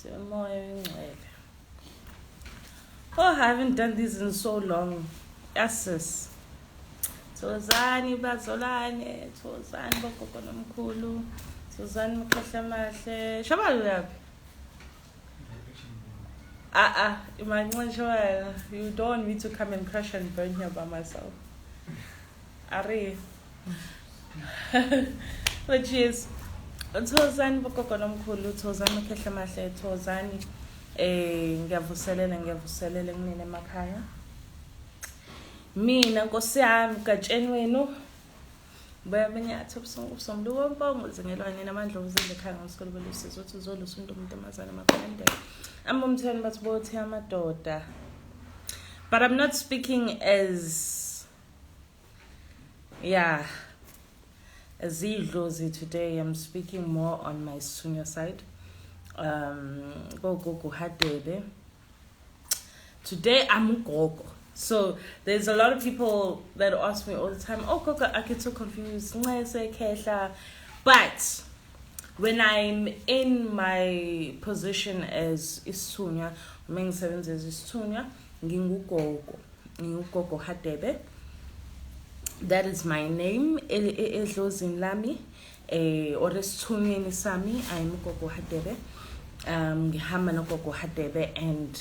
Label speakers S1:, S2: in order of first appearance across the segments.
S1: Umoya oyingcwele. Oh, I haven't done this in so long. Yes. Thokozani bazalwane, thokozani bogogo nomkhulu, thokozani makhehla amahle. Shabala uyaphi? Ah ah, imanxesha, you don't want me to come and crash and burn here by myself. Ari. But yes. Thokozani bogogo nomkhulu, thokozani makhehla amahle, thokozani ngiyavuselela, ngiyavuselela kunina emakhaya. Mina nkosi yami gatsheni wenu buya benyatha ubusomluko mpongo zingelwa nina amandlovu zindle ekhaya ngomsolo belusizo uthi uzolusa umuntu umuntu amazana amaqandela ambomtheni bathi bothi amadoda. But I'm not speaking as, yeah, as idlozi today. I'm speaking more on my senior side. Gogo Hadebe. Today I'm gogo. So there's a lot of people that ask me all the time, "Oh gogo, I get so confused. Ncese, khehla." But when I'm in my position as isithunywa, uma ngisebenza as isithunywa, ngingugogo. Ngingugogo Hadebe. That is my name edlozini lami or esithunyweni sami. I'm ugogo Hadebe. Ngihamba nogogo Hadebe and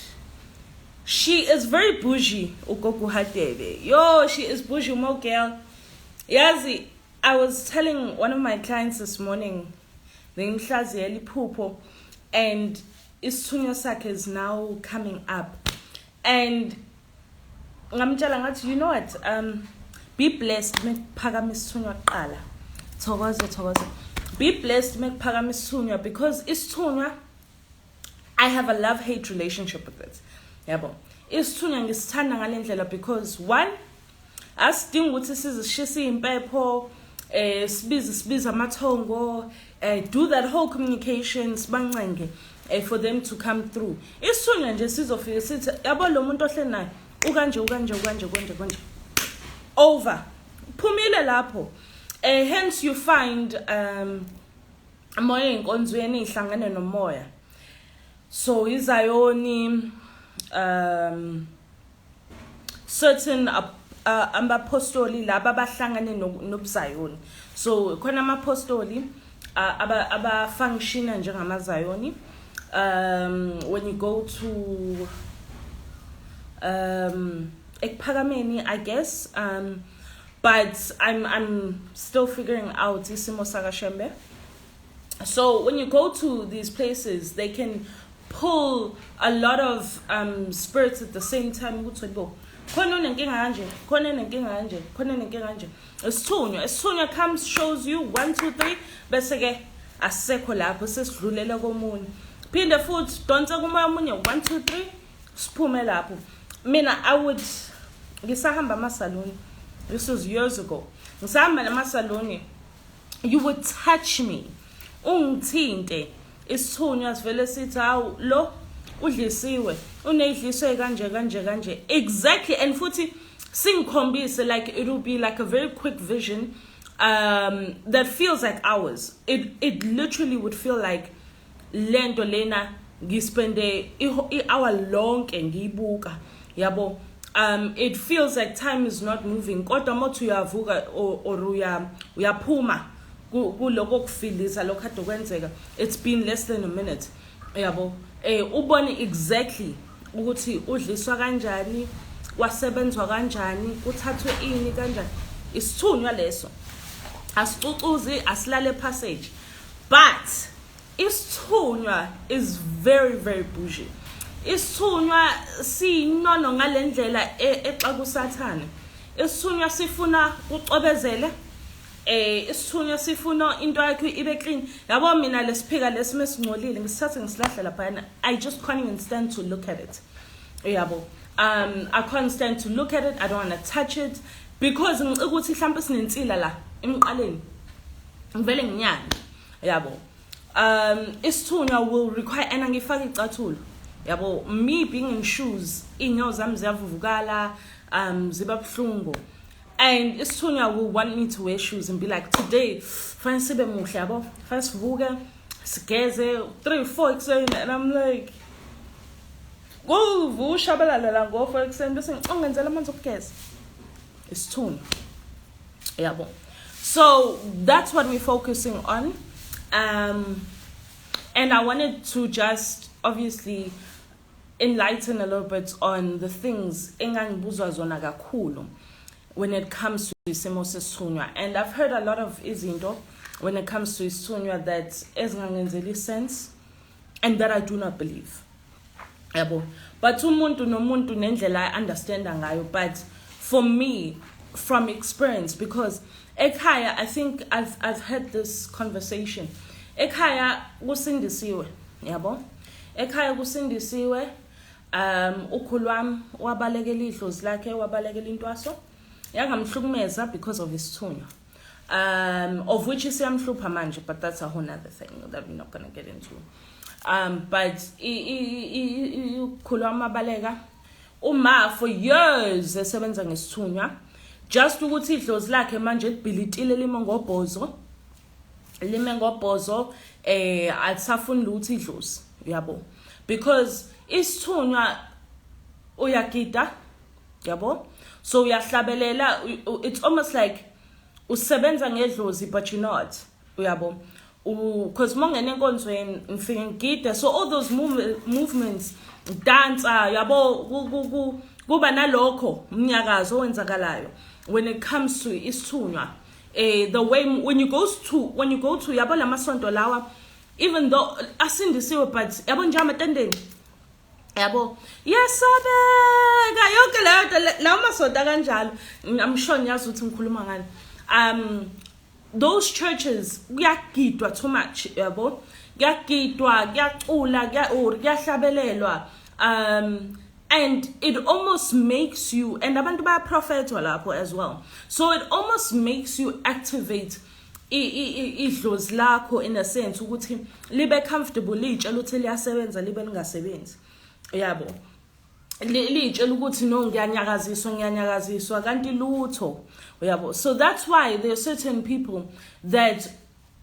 S1: she is very bougie, ugogo Hadebe. Yo, she is bougie mo girl. Yazi, I was telling one of my clients this morning, ngimhlaziyela iphupho and isithunywa sakhe is now coming up. And ngamtshela ngathi, "You know what, be blessed mekuphakama isithunywa kuqala. Thokoza, thokoza. Be blessed mekuphakama isithunywa," because isithunywa, I have a love hate relationship with it. Yabo. Isithunywa ngisithanda ngalendlela because one, asidingi ukuthi sizishise impepho, sibize amathongo, do that whole communication, sibancenge for them to come through. Isithunywa nje sizofika sithi, "Yabo lo muntu ohleli naye ukanje, ukanje, ukanje, kanje, kanje." Over. Phumile lapho. Hence you find moya enkonzweni ihlangene nomoya. So izayoni, certain abapostoli laba abahlangane nobuzayoni. So khona amapostoli aba functiona njengamazayoni. When you go to ekuphakameni, I guess, but I'm still figuring out isimo sakaShembe. So when you go to these places, they can pull a lot of spirits at the same time ukuthi bo khona unenkinga kanje, khona unenkinga kanje, khona unenkinga kanje. Isithunywa comes, shows you 1 2 3, bese ke asisekho lapho, sesidlulela komunye, phinde futhi donse kumoya omunye, 1 2 3, siphume lapho. Mina I would, ngisahamba amasaluni, this was years ago, ngisahamba namasaluni, you would touch me, ungithinte, isithunywa sivele sithi, "Hawu, lo udlisiwe, uneyidliso kanje kanje kanje," exactly. And futhi singikhombise, like it will be like a very quick vision that feels like hours. It literally would feel like lento lena ngispende i-hour lonke ngiyibuka, yabo. It feels like time is not moving, kodwa mothi uyavuka or uyaphuma kuloko kufilisa lokho kade kwenzeka, it's been less than a minute, yabo. Ubone exactly ukuthi udliswa kanjani, kwasebenzwa kanjani, kuthathwe ini kanjani. Isithunywa leso asicucuzi, asilale passage. But isithunywa is very very bougie. Isithunywa sinono ngalendlela exaka usathane. Isithunywa sifuna ucobezele, isithunywa sifuna into yakhe ibe clean, yabo. Mina lesiphika lesimesingcolile ngisithathe ngisilahle lapha. I just can't even stand to look at it, yabo. I can't stand to look at it. I don't want to touch it because ngicika ukuthi mhlawumbe sinensila la emqaleni, ngivele nginyane, yabo. Isithunywa will require, and angifake icathulo, yabo. Me being in shoes, inyawo zami ziyavuvukala, ziba buhlungu, and isithunywa will want me to wear shoes and be like, "Today fanele sibe muhle, yabo, fanele sivuke Sigeze 3 4 ekuseni and I'm like, kuvuka uShabalala la ngo-4 ekuseni bese ngicongenzela amanzi okugeza. Isithunywa, yabo. So that's what we're focusing on, and I wanted to just obviously enlighten a little bit on the things engangibuzwa zona kakhulu when it comes to isimo sesithunywa. And I've heard a lot of izinto when it comes to isithunywa that ezingangenzeli sense and that I do not believe, yabo. But umuntu nomuntu nendlela a-understanda ngayo. But for me, from experience, because ekhaya, I think I've had this conversation, ekhaya kusindisiwe, yabo, ekhaya kusindisiwe. Ukhulu wami wabalekela idlozi lakhe, wabalekela intwaso, yangamhlukumeza because of isithunywa, of which isiyamhlupha manje, but that's a whole other thing that we're not going to get into. But ukhulu wami wabaleka, uma for years esebenza ngesithunywa, just ukuthi idlozi lakhe manje libhilitile, lime ngobhozo, lime ngobhozo, alisafuni lutho idlozi, yabo, because isithunywa uyagida, yabo, so uyahlabelela. It's almost like usebenza ngedlozi, but you're not, uyabo, because mongena enkonzweni ngifike ngigide, so all those movements, dansa, yabo, kuba nalokho umnyakazo owenzakalayo when it comes to isithunywa. The way when you go to, yabo, lamasonto lawa, even though asindisiwe, but yabo nje amatendeni, yabo, yesabeka yonke leyo nto, lawo masonto kanjalo. I'm sure niyazi ukuthi ngikhuluma ngani. Those churches, kuyagidwa too much, yabo, kuyagidwa, kuyacula, kuya or kuyahlabelelwa, and it almost makes you, and abantu bayaprofethwa lapho as well, so it almost makes you activate idlozi lakho in a sense ukuthi libe comfortable, litshela ukuthi liyasebenza, libe lingasebenzi, yabo, litshela ukuthi no, ngiyanyakaziswa, ngiyanyakaziswa, kanti lutho, uyabo. So that's why there are certain people that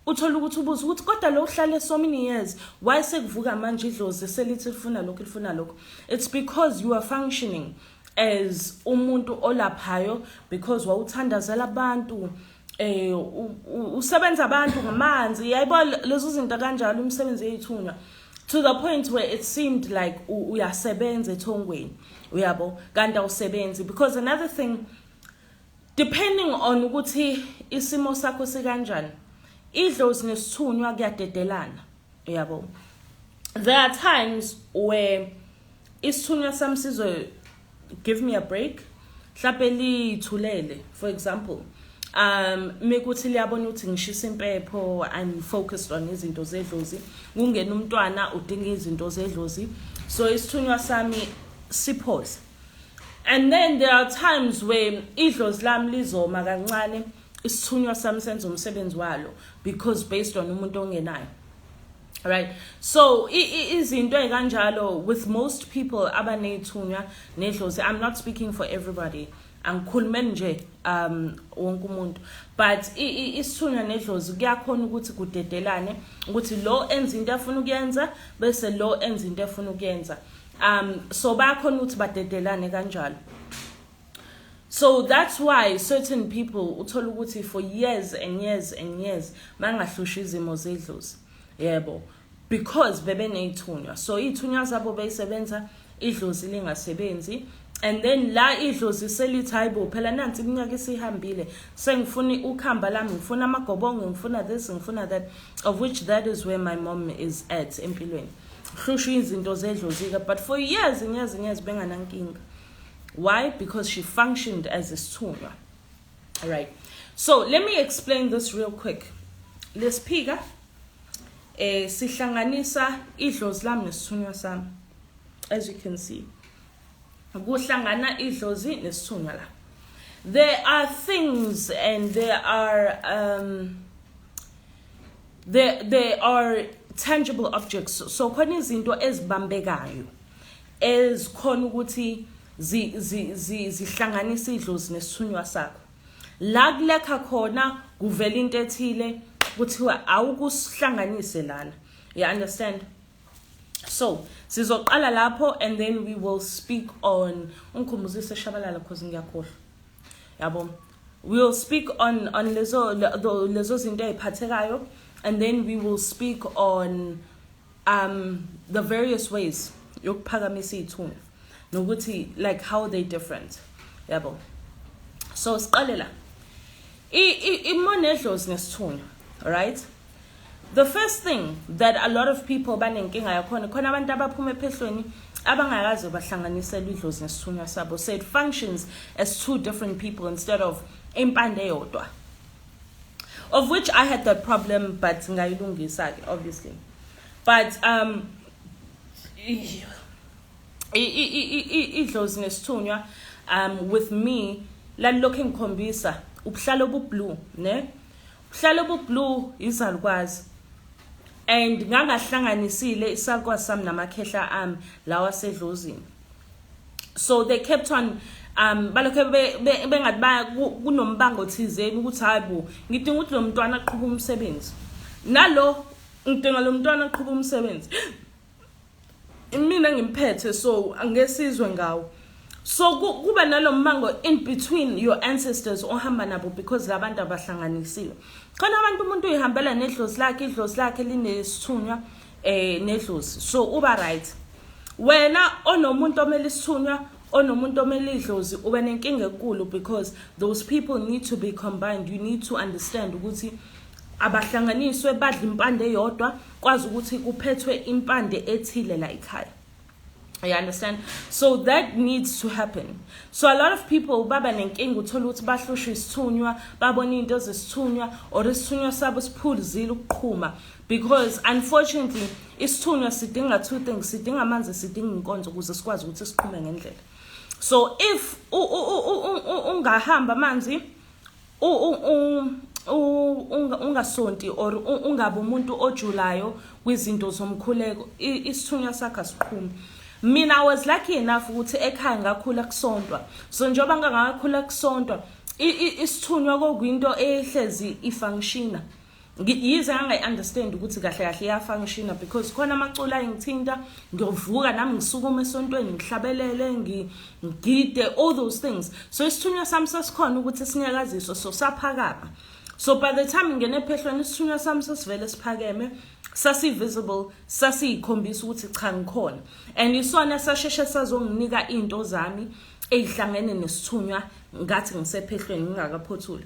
S1: uthola ukuthi ubuza ukuthi kodwa lo uhlale so many years, why sekuvuka manje idlozi selithi lifuna lokhu, lifuna lokhu? It's because you are functioning as umuntu olaphayo, because wawuthandazela abantu, usebenza abantu ngamanzi, yayibona lezo zinto kanjalo, imisebenzi yezithunywa, to the point where it seemed like uyasebenza ethongweni, uyabo, kanti awusebenzi. Because another thing, depending on ukuthi isimo sakho sikanjani, idlozi nesithunywa kuyadedelana, uyabo. There are times where isithunywa sami sizo give me a break, mhlawumbe lithulele, for example, mekuthi liyabona ukuthi ngishisa impepho, I'm focused on izinto zedlozi, kungena umntwana udinga izinto zedlozi, so isithunywa sami sipause. And then there are times where idlozi lami lizoma kancane, isithunywa sami senza umsebenzi walo, because based on umuntu ongenayo, right? So izinto ey'kanjalo with most people abaney'thunywa nedlozi. I'm not speaking for everybody, angikhulumeni nje wonke umuntu, but isithunywa nedlozi kuyakhona ukuthi kudedelane, ukuthi lo enza into afuna ukuyenza bese lo enza into efuna ukuyenza. So bayakhona ukuthi badedelane kanjalo. So that's why certain people uthola ukuthi for years and years and years bangahlushwa izimo zedlozi, yebo, because bebeney'thunywa, so iy'thunywa zabo beyisebenza, idlozi lingasebenzi. And then la idlozi selithi, "Hayibo, phela nansi iminyaka isihambile, sengifuna ukhamba lami, ngifuna amagobongo, ngifuna this, ngifuna that," of which that is where my mom is at empilweni, hlushwa izinto zedlozi-ke, but for years and years and years benganankinga. Why? Because she functioned as isithunywa. All right, so let me explain this real quick. Lesiphika sihlanganisa idlozi lami nesithunywa sami. As you can see, kuhlangana idlozi nesithunywa la. There are things and there are tangible objects, so khona izinto ezibambekayo ezikhona ukuthi zihlanganise idlozi nesithunywa sakho. La kulekha khona kuvela into ethile, kuthiwa awukusihlanganise lana. You understand? So sizoqala lapho and then we will speak on, ungikhumbuzise Shabalala, because ngiyakhohlwa, yabo. We'll speak on lezo zinto ey'phathekayo, and then we will speak on the various ways yokuphakamisa iy'thunywa nokuthi like how they different, yabo. So siqale la, imonedlozi nesithunywa, right? The first thing that a lot of people banenkinga yakhona, khona abantu abaphuma ephehlweni abangakaze bahlanganiselwe idlozi nesithunywa sabo, so it functions as two different people instead of impande eyodwa, of which I had that problem, but ngayilungisa-ke obviously. But idlozi nesithunywa, with me lalilokhu ngikhombisa ubuhlalo obu-blue, ne ubuhlalo obu-blue izalukwazi, and ngangahlanganisile isalukwazi sami namakhehla ami lawa sedlozini. So they kept on balokhe bengathi baya kunombango thizeni ukuthi hayi bo, ngidinga ukuthi lo mntwana aqhube umsebenzi, nalo ngidinga lo mntwana aqhube umsebenzi, mina ngimphethe, so angesizwe ngawo. So kuba nalo mmango in between your ancestors ohamba nabo because labantu abahlanganisiwe. Khona abantu umuntu uyihambela nedlozi lakhe, idlozi lakhe linesithunywa nedlozi, so uba right. Wena onomuntu omele isithunywa, onomuntu omele idlozi, ube nenkinga enkulu because those people need to be combined. You need to understand ukuthi abahlanganiswe, badla impande eyodwa, kwazi ukuthi kuphethwe impande ethile la ekhaya. You understand? So that needs to happen. So a lot of people baba nenkinga, uthola ukuthi bahlushwa isithunywa, babona into zesithunywa or isithunywa sabo siphuzile ukuqhuma, because unfortunately isithunywa sidinga two things: sidinga amanzi, sidinga inkonzo ukuze sikwazi ukuthi siqhume ngendlela. So if ungahamba amanzi, ungasonti or ungabe umuntu ojulayo kwizinto zomkhuleko, isithunywa sakho asiqhumi. Mina I was lucky enough ukuthi ekhaya ngakhula kusontwa, so njengoba ngangakhula kusontwa, isithunywa kokuyinto ehlezi ifunctiona. Yize ngangayi-understand ukuthi kahle kahle iyafunctiona, because khona amaculo ayengithinta, ngiyovuka nami ngisukume esontweni, ngihlabelele, ngigide, all those things. So isithunywa sami sasikhona ukuthi sinyakaziswe, so saphakama. So by the time ngingena ephehlweni, isithunywa sami sasivele siphakeme, sasi-visible, sasiyikhombisa ukuthi cha, ngikhona, and isona sasheshe sazonginika iy'nto zami ey'hlangene nesithunywa ngathi ngisephehlweni ngingakaphothuli,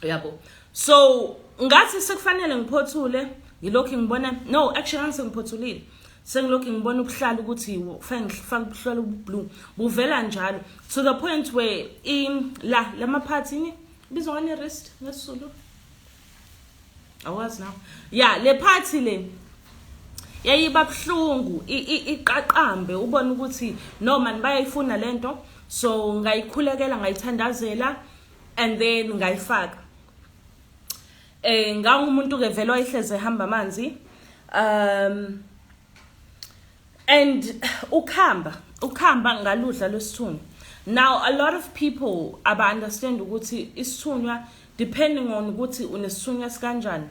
S1: yabo. So ngathi sekufanele ngiphothule, ngilokhu ngibona, no, actually ngisengiphothulile, sengilokhu ngibona ubuhlalo ukuthi kufanele ngifake ubuhlalo obu-blue, buvela njalo to the point where la lamaphathi bizwa ngani, wrist ngesiZulu awazi now, ya le phathi le yayiba buhlungu, iqaqambe, ubone ukuthi no man, bayayifuna lento. So ngayikhulekela, ngayithandazela and then ngayifaka. Ngangumuntu ke vele wayehleze ehamba amanzi, and ukhamba ngaludla lwesithunywa. Now a lot of people aba understand ukuthi isithunywa, depending on ukuthi unesithunywa sikanjani,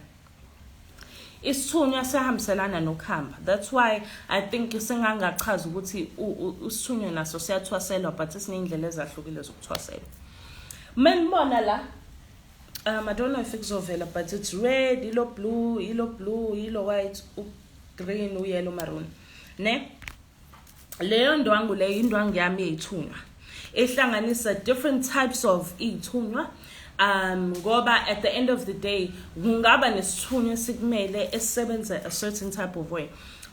S1: isithunywa siyahambiselana nokuhamba. That's why I think sengangachaza ukuthi isithunywa naso siyathwaselwa, but siney'ndlela ezahlukile zokuthwaselwa. Menibona la, I don't know if kuzovela, but it's red, ilo blue, ilo blue, ilo white, green, uyellow, maroon, ne leyo ndwangu leyo indwangu yami yey'thunywa ehlanganisa different types of iy'thunywa, ngoba at the end of the day kungaba nesithunywa esikumele esisebenza a certain type of way,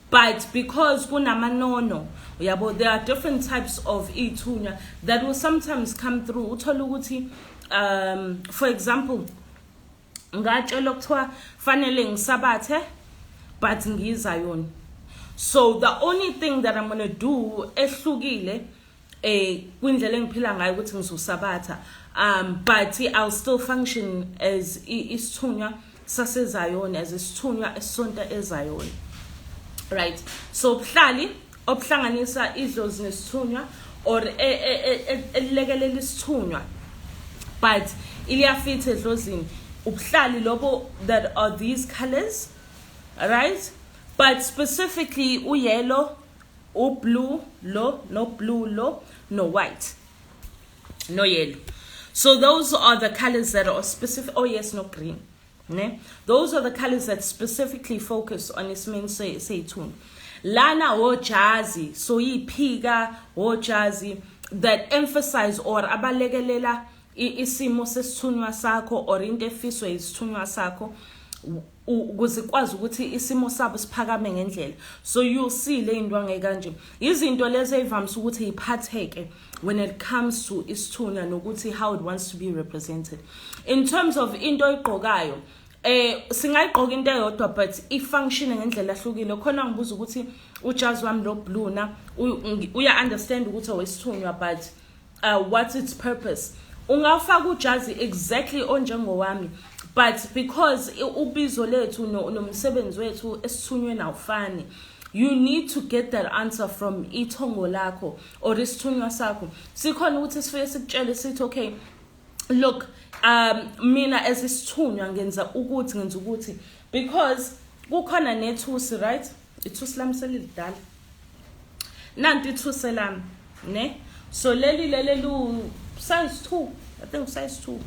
S1: but because kunamanono, uyabo, there are different types of iy'thunywa that will sometimes come through. Uthole ukuthi for example ngatshelwa kuthiwa fanele ngisabathe, but ngiyizayoni, so the only thing that I'm going to do ehlukile kwindlela engiphila ngayo ukuthi ngizosabatha, but I'll still function as isithunywa sasezayoni, as isithunywa esonta ezayoni, right? So ubuhlali obuhlanganisa idlozi nesithunywa or elilekelela isithunywa but iliyafitha edlozini, ubuhlali lobo that are these colors, right? But specifically uyellow, ublue lo, no blue lo, no white, no yellow. So those are the colors that are specific. Oh yes, no green. Ne? Those are the colors that specifically focus on isimeni seyithunywa. Lana ojazi, so yiphika ojazi that emphasize or abalekelela isimo sesithunywa sakho or into efiswe isithunywa sakho ukuze kwazi ukuthi isimo sabo siphakame ngendlela. So you'll see le indwangu kanje, izinto lezi ezivamise ukuthi iphatheke when it comes to isithunywa nokuthi how it wants to be represented in terms of into oyigqokayo. Singayigqoka into eyodwa, but ifunction ngendlela ahlukile. Khona ngibuza ukuthi ujazi wami lo blue na uya understand ukuthi owesithunywa, but what's its purpose? Ungafaka ujazi exactly onjengowami, but because ubizo lethu nomsebenzi wethu esithunyweni awufani, you need to get that answer from ithongo lakho or isithunywa sakho. Sikhona ukuthi sifike sikutshele, sithi, "Okay, look, mina as isithunywa ngenza ukuthi," because kukhona nethusi, right? Ithusi lami selilidala. Nanti ithusi lami, ne? So leli leli lu size 2, I think size 2.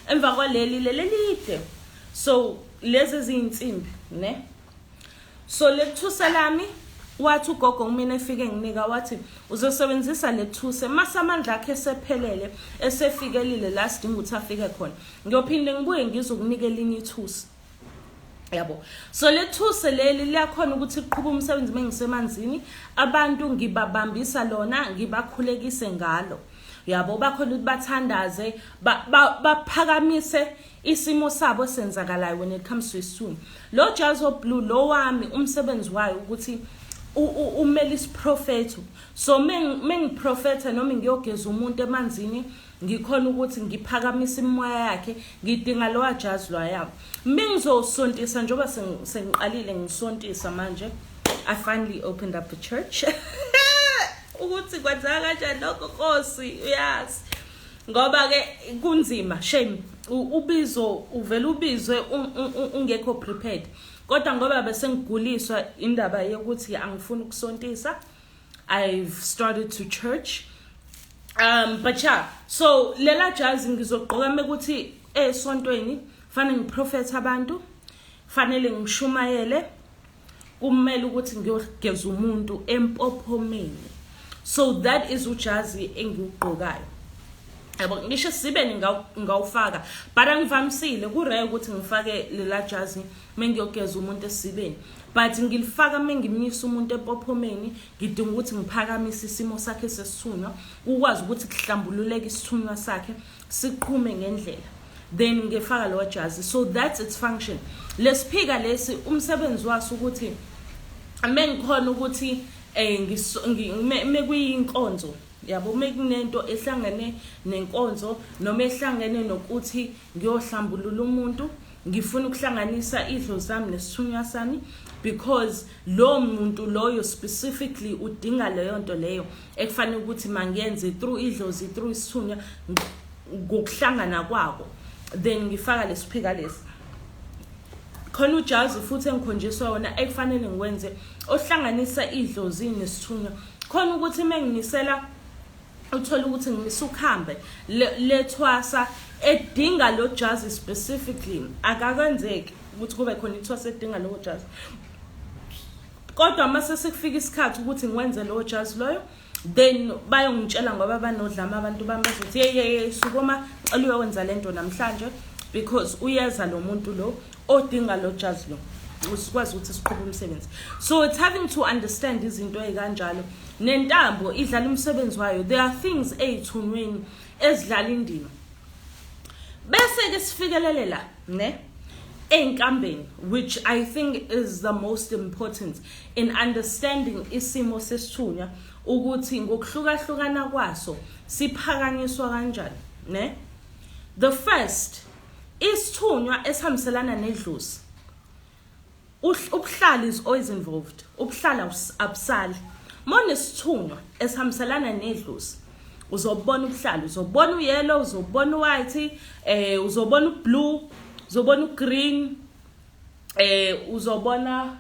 S1: Emva kwaleli leli lide, so lezi ezinsimbi, ne? So lethusa lami, wathi ugogo mina efike nginika, wathi uzosebenzisa lethuse mase amandla akhe esephelele, esefikelile la sidinga ukuthi afike khona, ngiyophinde ngibuye ngizokunika elinye ithusi, yabo. So lethuse leli liyakhona ukuthi liqhube umsebenzi mengisemanzini, abantu ngibabambisa lona, ngibakhulekise ngalo, yabo, bakhona ukuthi bathandaze, baphakamise isimo sabo senzakalayo when it comes to isithunywa. Lo jazi blue lo wami, umsebenzi wayo ukuthi umele isiprofetho. So mengiprofetha noma ngiyogeza umuntu emanzini, ngikhona ukuthi ngiphakamise imoya yakhe, ngidinga lo jazi lwayami. Mingizosontisa, njengoba sengiqalile ngisontisa manje, I finally opened up a church. Ukuthi kwenzeka kanjani lokho, Nkosi uyazi, ngoba ke kunzima, shame. Ubizo uvela ubizwe ungekho prepared, kodwa ngoba bese ngiguliswa indaba yokuthi angifuni ukusontisa, I've started to church. But yeah, so lela jazi ngizogqoka mekuthi esontweni fanele ngiprofet abantu, fanele ngishumayele, kumele ukuthi ngiyogeza umuntu empophomeni. So that is ujazi engiwugqokayo, yabo. Ngisho sibe ngawufaka, but angivamisile. Ku-rare ukuthi ngifake lela jazi mengiyogeza umuntu esibeni, but ngilifaka mengimisa umuntu empophomeni, ngidinga ukuthi ngiphakamise isimo sakhe sesithunywa, ukwazi ukuthi kuhlambululeke isithunywa sakhe, siqhume ngendlela, then ngifaka lo jazi. So that's its function. Lesiphika lesi, umsebenzi waso ukuthi mengikhona ukuthi mekuyinkonzo, yabo, mekunento ehlangene nenkonzo noma ehlangene nokuthi ngiyohlambulula umuntu, ngifuna ukuhlanganisa idlozi lami nesithunywa sami, because lo muntu loyo specifically udinga leyo nto leyo ekufanele ukuthi mangiyenze through idlozi, through isithunywa, ngokuhlangana kwako, then ngifaka lesiphika lesi. Khona ujazi futhi engikhonjiswa wona ekufanele ngikwenze ohlanganisa idlozi nesithunywa. Khona ukuthi menginisela, uthola ukuthi ngimisa ukuhambe lethwasa edinga lo jazi specifically. Akakwenzeki ukuthi kube khona ithwasa edinga lo jazi, kodwa mase sekufika isikhathi ukuthi ngikwenze lo jazi loyo, then bayongitshela, ngoba banodlama abantu bami, bazothi, "Hey, hey, hey, sukuma, cela uyokwenza lento namhlanje, because uyeza lo muntu lo odinga lo jazi lo, usikwazi ukuthi siqhube umsebenzi." So it's having to understand izinto ey'kanjalo. Nentambo idlala umsebenzi wayo. There are things ey'thunweni ezidlala indima. Bese-ke sifikelele la, ne, ey'nkambeni, which I think is the most important in understanding isimo sesithunywa, ukuthi ngokuhlukahlukana kwaso siphakanyiswa kanjani, ne? The first, isithunywa esihambiselana nedlozi, ubuhlali is always involved. Ubuhlali abusali. Monesithunywa esihambiselana nedlozi, uzobona ubuhlali, uzobona uyellow, uzobona uwhite, uzobona ublue, uzobona ugreen, uzobona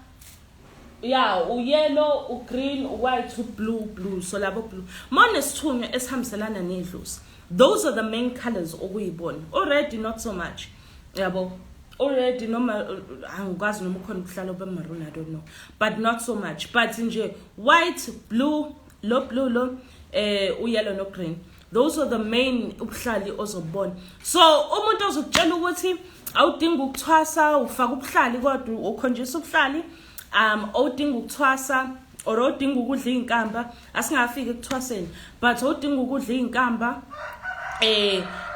S1: Ya, uyellow, ugreen, uwhite, ublue, blue. So labo blue, mawunesithunywa esihambiselana nedlozi, those are the main colors okuyibona. Already not so much, yabo. Already noma angikwazi noma ukhona ubuhlalo be-maroon, I don't know, but not so much. But nje white, blue, lo blue lo, uyellow no green, those are the main ubuhlali ozobona. So umuntu ozokutshela ukuthi awudingi ukuthwasa, ufaka ubuhlali kodwa ukhonjisa ubuhlali, awudinga ukuthwasa or awudinga ukudla izinkamba, asingafiki ekuthwaseni, but awudinga ukudla izinkamba,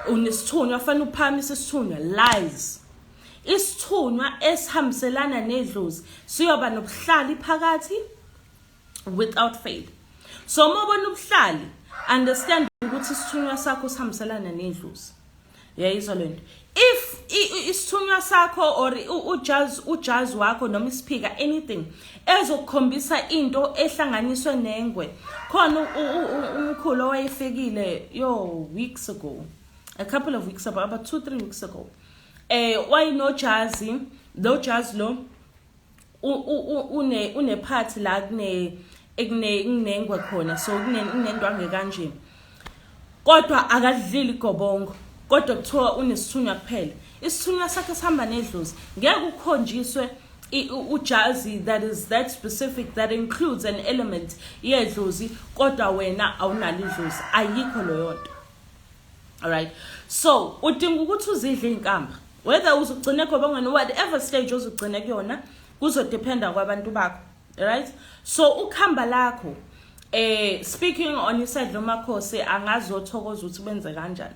S1: unesithunywa, fanele uphakamise isithunywa, lies. Isithunywa esihambiselana nedlozi siyoba nobuhlali phakathi without fail. So uma ubona ubuhlali, understand ukuthi isithunywa sakho sihambiselana nedlozi. Uyayizwa lento? If isithunywa sakho or ujazz wakho noma isiphika, anything ezokukhombisa into ehlanganiswe nengwe. Khona umkhulu owayefikile yo weeks ago, a couple of weeks ago, about 2 3 weeks ago, wayinojazi. Lo jazi lo une part la kune ekune kunengwe khona, so kunendwange kanje, kodwa akadlile igobongo, kodwa kuthiwa unesithunywa kuphela. Isithunywa sakhe sihamba nedlozi. Ngeke ukhonjiswe ujazi that is that specific, that includes an element yedlozi, kodwa wena awunalo idlozi. Ayikho leyo nto, alright? So udinga ukuthi uzidle inkamba, whether uzugcine egobongweni, whatever stage ozugcine kuyona, kuzodependa kwabantu bakho, right? So ukhamba lakho, speaking on iside lomakhosi, angazothokoza ukuthi benze kanjani,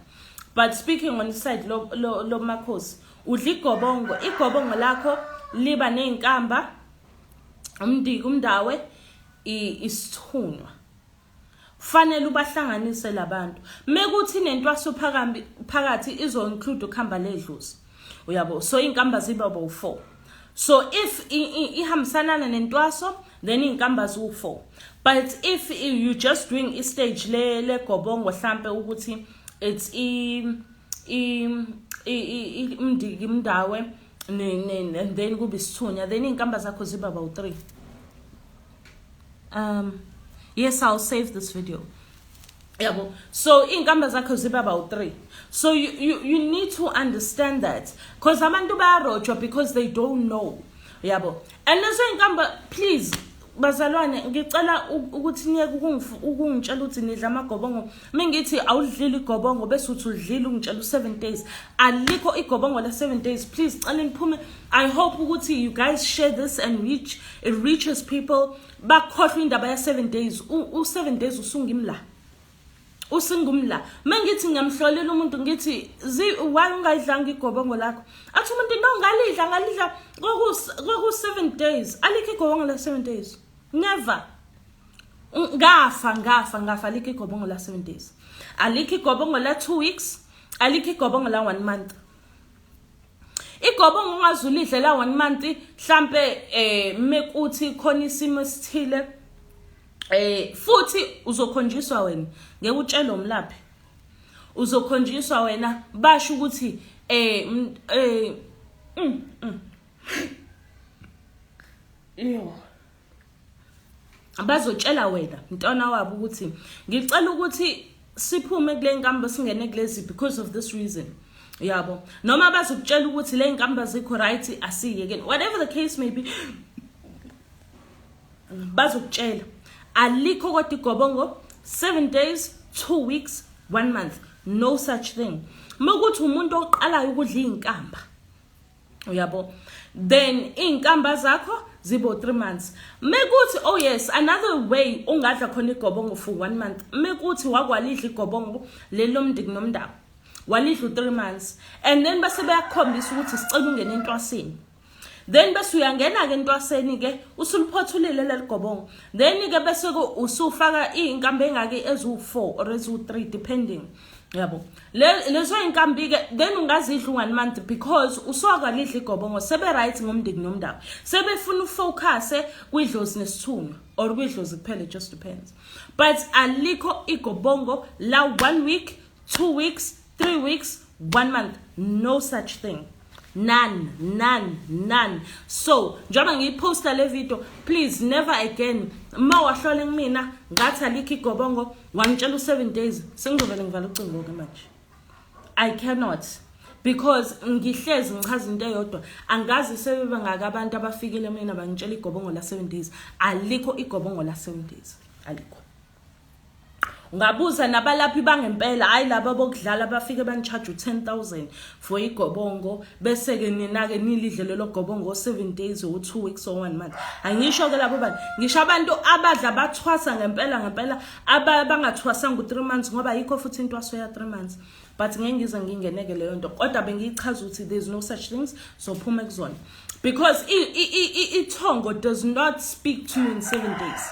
S1: but speaking on iside lomakhosi, udla igobongo. Igobongo lakho liba nezinkamba, umndiki, umndawe, isithunywa. Fanele ubahlanganise labantu. Mekuthi nentwaso phakambi phakathi, izo include ukuhamba ledlozi, uyabo? So inkamba ziba bo 4. So if ihambisanana nentwaso, then inkamba ziwu4. But if you just doing i stage le legobongo, mhlambe ukuthi it's i umndiki, imndawe, and then kube isithunya, then inkamba zakho ziba bawu 3. Yes, I'll save this video, yabo. So iy'nkamba zakho ziba bawu-3. So you need to understand that, because abantu bayarojwa because they don't know, yabo. And lezo iy'nkamba, please bazalwane, ngicela ukuthi niyeke ukungitshela ukuthi nidla amagobongo. Mingithi awudlile igobongo, bese uthi udlile, ungitshela u-7 days. Alikho igobongo la 7 days. Please, cela niphume. I hope ukuthi you guys share this and reach it reaches people, bakhohlwe indaba ya 7 days. U-7 days usungimla, usingumla. Mengithi ngiyamhlolela umuntu, ngithi, "Why ungayidlanga igobongo lakho?" Athi umuntu, "No, ngalidla, ngalidla kwaku 7 days." Alikho igobongo la 7 days, never. Ngafa, ngafa, ngafa. Alikho igobongo la 7 days, alikho igobongo la 2 weeks, alikho igobongo la 1 month. Igobongo ongazulidle la 1 month, mhlambe mekuthi khona isimo esithile, futhi uzokhonjiswa wena, ngeke utshele umlaphi, uzokhonjiswa wena, basho ukuthi yo bazotshela wena mntwana wabo ukuthi ngicela ukuthi siphume kule nkambo singene kulezi because of this reason, yabo. Noma bazokutshela ukuthi le nkambo azikho right, asiyekeni, whatever the case may be, bazokutshela. Alikho kodwa igobongo 7 days, 2 weeks, 1 month, no such thing. Mokuthi umuntu oqalayo ukudla izinkamba, uyabo, then iy'nkamba zakho zibo 3 months. Mekuthi, oh yes, another way ungadla khona igobongo for 1 month, mekuthi wakwalidla igobongo leli lomndiki nomndaba, walidla u3 months, and then base bayakukhombisa ukuthi sicela ungene entwaseni, then bese uyangena ke entwaseni ke, usuliphothulile leli gobongo, then ke bese usufaka iy'nkambi engake eziwu-4 or eziwu-3 depending, yabo. Lezo y'nkambi ke then ungazidla u-1 month because usuwakwalidla igobongo, sebe-right ngomndeni nomndaba, sebefuna ufocuse kwidlozi nesithunywa or kwidlozi kuphela, it just depends. But alikho igobongo la 1 week, 2 weeks, 3 weeks, 1 month, no such thing. None, none, none. So njengoba ngiyiphosta le video, please never again. Uma wahlola kumina ngathi alikho igobongo, wangitshela u-7 days, sengizovele ngivala ucingo-ke manje. I cannot, because ngihlezi ngichaza into eyodwa. Angazi sebebangaka abantu abafikile mina bangitshela igobongo la 7 days. Alikho igobongo la 7 days, alikho. Ungabuza nabalaphi bangempela, hayi laba bokudlala bafike bani-charge u-10,000 for igobongo, bese-ke nina-ke nilidle lelo gobongo 7 days or 2 weeks or 1 month. Angisho-ke labo bantu, ngisho abantu abadla bathwasa ngempela ngempela, abangathwasanga u-3 months, ngoba ayikho futhi intwaso ya 3 months. But ngeke ngize ngingeneke leyo nto, kodwa bengiyichaza ukuthi there's no such things. So phume kuzona, because ithongo does not speak to you in 7 days.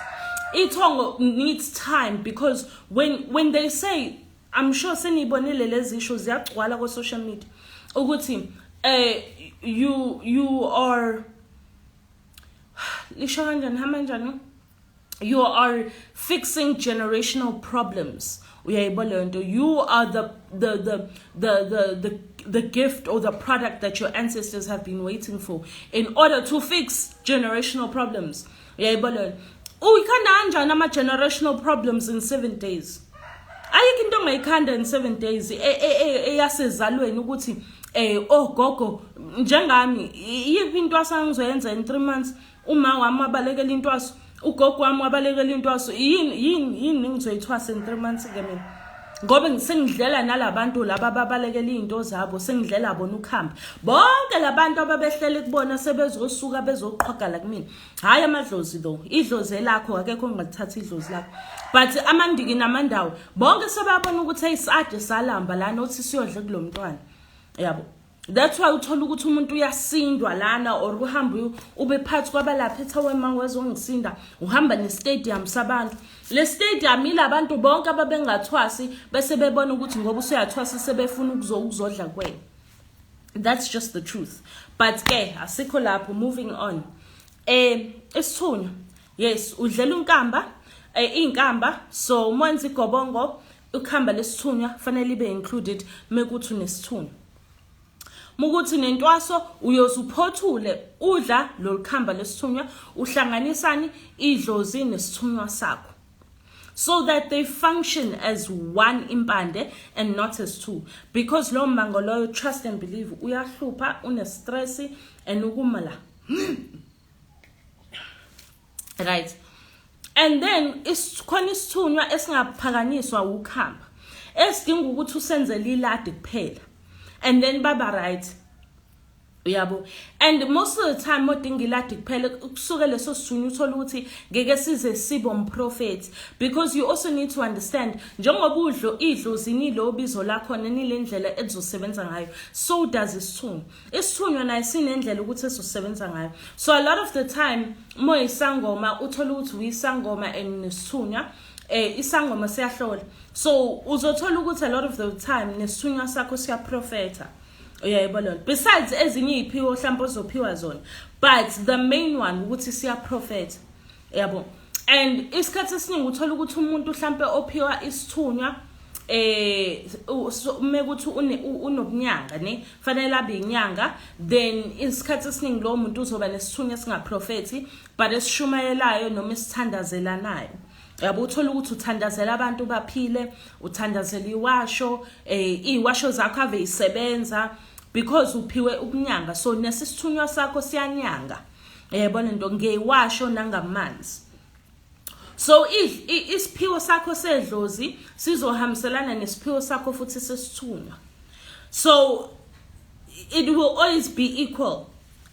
S1: Ithongo needs time, because when they say, I'm sure seniyibonile lezi issues ziyagcwala ko social media, ukuthi you are, lisho kanjani, hamba kanjani, you are fixing generational problems. Uyayibona leyo nto? You are the gift or the product that your ancestors have been waiting for in order to fix generational problems. Uyayibona leyo? Uyikhanda kanjani ama-generational problems in 7 days? Ayikho into ongayikhanda in 7 days eyasezalweni ukuthi ogogo njengami, yiphi into asangizoyenza in 3 months? Uma wami wabalekela intwaso, ugogo wami wabalekela intwaso, yini yini yini ngizoyithwasa in 3 months ke mina? Ngoba sengidlela nalabantu laba ababalekela izinto zabo, sengidlela bona ukuhamba. Bonke labantu ababehlele kubona sebezosuka bezoqhwagala kumina. Hayi amadlozi though, idlozi elakho, akekho ongalithatha idlozi lakho, but amandiki namandawo bonke sebeyabona ukuthi ayisade salamba lana othi siyodla kulomntwana, yabo. That's why uthola ukuthi umuntu uyasindwa lana, or uhamba ube phathi kwabalapha ethi ma wezongisinda, uhamba ne-stadium sabantu. Le stadium ilabantu bonke ababengathwasi, bese bebona ukuthi ngoba usuyathwasa sebefuna ukuzodla kuwena. That's just the truth, but ke asikho lapho. Moving on, isithunywa, yes, udlela unkamba, inkamba. So mwenza igobongo, ukhamba lesithunywa fanele ibe included mekuthi unesithunywa. Mukuthi nentwaso, uyoze uphothule udla lolu khamba lesithunywa, uhlanganisani idlozi nesithunywa sakho so that they function as one impande and not as two, because lo mango loyo, trust and believe, uyahlupha, une-stress and ukuma la, right? And then isikhona isithunywa esingaphakanyiswa ukhamba, esidinga ukuthi usenzele iladi kuphela and then baba right, uyabo. And most of the time odinga iladi kuphela, kusuke leso sithunywa uthola ukuthi ngeke size sibe umprofeti, because you also need to understand, njengoba udlo idlozi nilo bizo lakhona nilendlela ezosebenza ngayo, so does isithunywa. Isithunywa naye sinendlela ukuthi ezosebenza ngayo. So a lot of the time moyisangoma, uthola ukuthi uyisangoma and nesithunywa, isangoma siyahlola, so uzothola ukuthi a lot of the time nesithunywa sakho siyaprofetha, uyayibona? Besides ezinye iziphiwo mhlawumbe ozophiwa zona, but the main one ukuthi siyaprofetha, yabo. And isikhathi esiningi uthola ukuthi umuntu mhlawumbe ophiwa isithunywa, mekuthi unobunyanga, ne fanele abe inyanga, then isikhathi esiningi lo muntu uzoba nesithunywa esingaprofethi but esishumayelayo noma esithandazelanayo, yabo. Uthola ukuthi uthandazela abantu baphile, uthandazela iwasho, iwasho zakho ave isebenza because uphiwe ukunyanga. So nesisithunywa sakho siyanyanga, yayibona into, ngeyiwasho nangamanzi. So isiphiwo sakho sedlozi sizohambiselana nesiphiwo sakho futhi sesithunywa, so it will always be equal.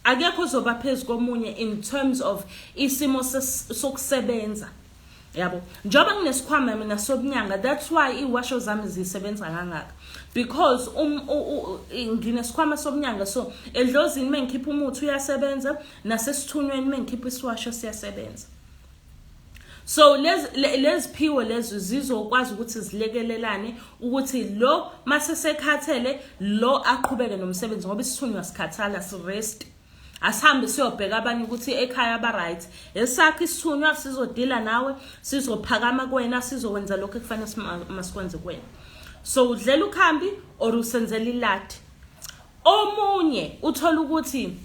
S1: Akekho ozoba phezu komunye in terms of isimo sokusebenza, yabo. Njengoba nginesikhwama mina sobunyanga, that's why iwasho zami zisebenza kangaka, because nginesikhwama sobunyanga. So edlozini mengikhipha umuthi uyasebenza, nasesithunyweni mengikhipha isiwasho siyasebenza. So leziphiwo lezo zizokwazi ukuthi zilekelelane, ukuthi lo mase sekhathele lo aqhubeke nomsebenzi, ngoba isithunywa sikhathala, si-rest, asihambe siyobheka abanye ukuthi ekhaya ba right. Esakho isithunywa sizodila nawe, sizophakama kuwena, sizokwenza lokho ekufanele masikwenze kuwena. So udlela ukhambi or usenzela iladi. Omunye uthola ukuthi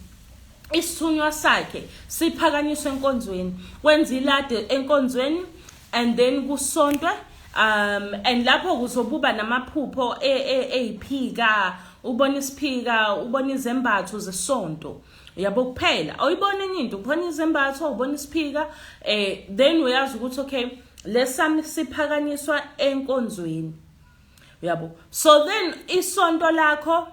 S1: isithunywa sakhe siphakanyiswe enkonzweni, wenza ilade enkonzweni and then kusontwe and lapho kuzobuba namaphupho eyiphika, ubona isiphika, ubona izembatho zesonto, uyabo, kuphela awuyibona enye into, ubona izembatho, ubona isiphika, then uyazi ukuthi okay, lesami siphakanyiswa enkonzweni, uyabo. So then isonto lakho,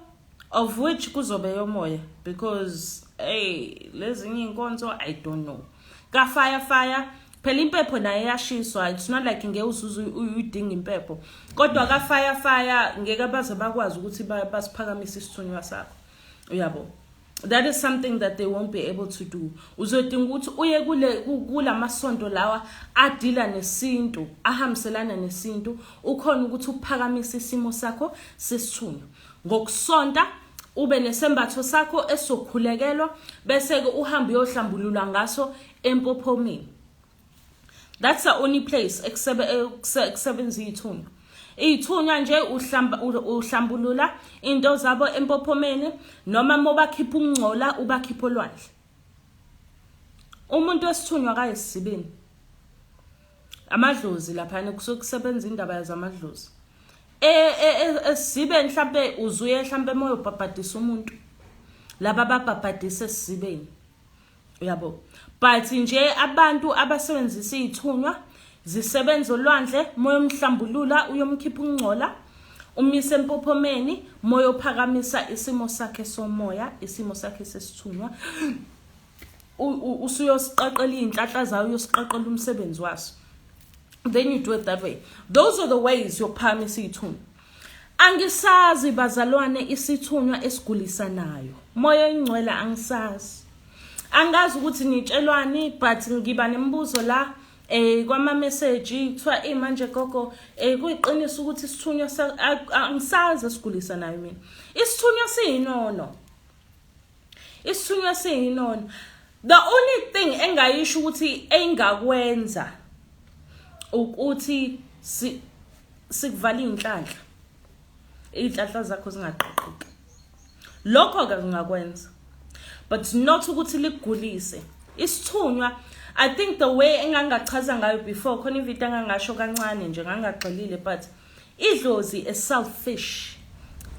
S1: of which kuzobe yomoya, because hey, lezinye inkonzo, I don't know, ka fire fire phela impepho naye iyashiswa. It's not like ngeke uzuze uyidinga impepho, kodwa ka fire fire ngeke baze bakwazi ukuthi basiphakamise isithunywa sakho, uyabo. That is something that they won't be able to do. Uzodinga ukuthi uye kule kulamasonto lawa adila nesintu, ahambiselana nesintu, ukhona ukuthi uphakamise isimo sakho sesithunywa ngokusonta, ube nesembatho sakho esokhulekelwa, bese ke uhambe uyohlambululwa ngaso empophomeni. That's the only place ekusebenza iy'thunywa. Iy'thunywa nje uhlamba, uhlambulula into zabo empophomeni, noma mobakhipha ukungcola, ubakhipha olwandle. Umuntu wesithunywa kayisibini amadlozi laphana, kusuke kusebenza indaba yazamadlozi. Esizibeni mhlambe uzuye mhlambe moya ubhabhadisa umuntu, laba ababhabhadisa esizibeni, uyabo. But nje abantu abasebenzisa iy'thunywa zisebenza olwandle, moya omhlambulula, uyomkhipha ukungcola, umise empophomeni, moya ophakamisa isimo sakhe somoya, isimo sakhe sesithunywa, usuyosiqaqela iy'nhlanhla zayo, uyosiqaqela umsebenzi waso. Then you do it that way. Those are the ways yokuphakamisa iy'thunywa. Angisazi bazalwane isithunywa esigulisanayo, moya oyingcwele, angisazi, angazi ukuthi nitshelwani, but ngiba nemibuzo la kwama message, kuthiwa eh manje gogo, kuyiqiniso ukuthi isithunywa, angisazi esigulisanayo mina. Isithunywa siyinono, isithunywa siyinono. The only thing engayisho ukuthi engakwenza ukuthi sikuvala inhlanhla, iy'nhlanhla zakho zingaqoqoki, lokho-ke ngingakwenza, but not ukuthi likugulise isithunywa. I think the way engangachaza ngayo before, khona ividiyo engangasho kancane nje, ngangagxilile, but idlozi is selfish,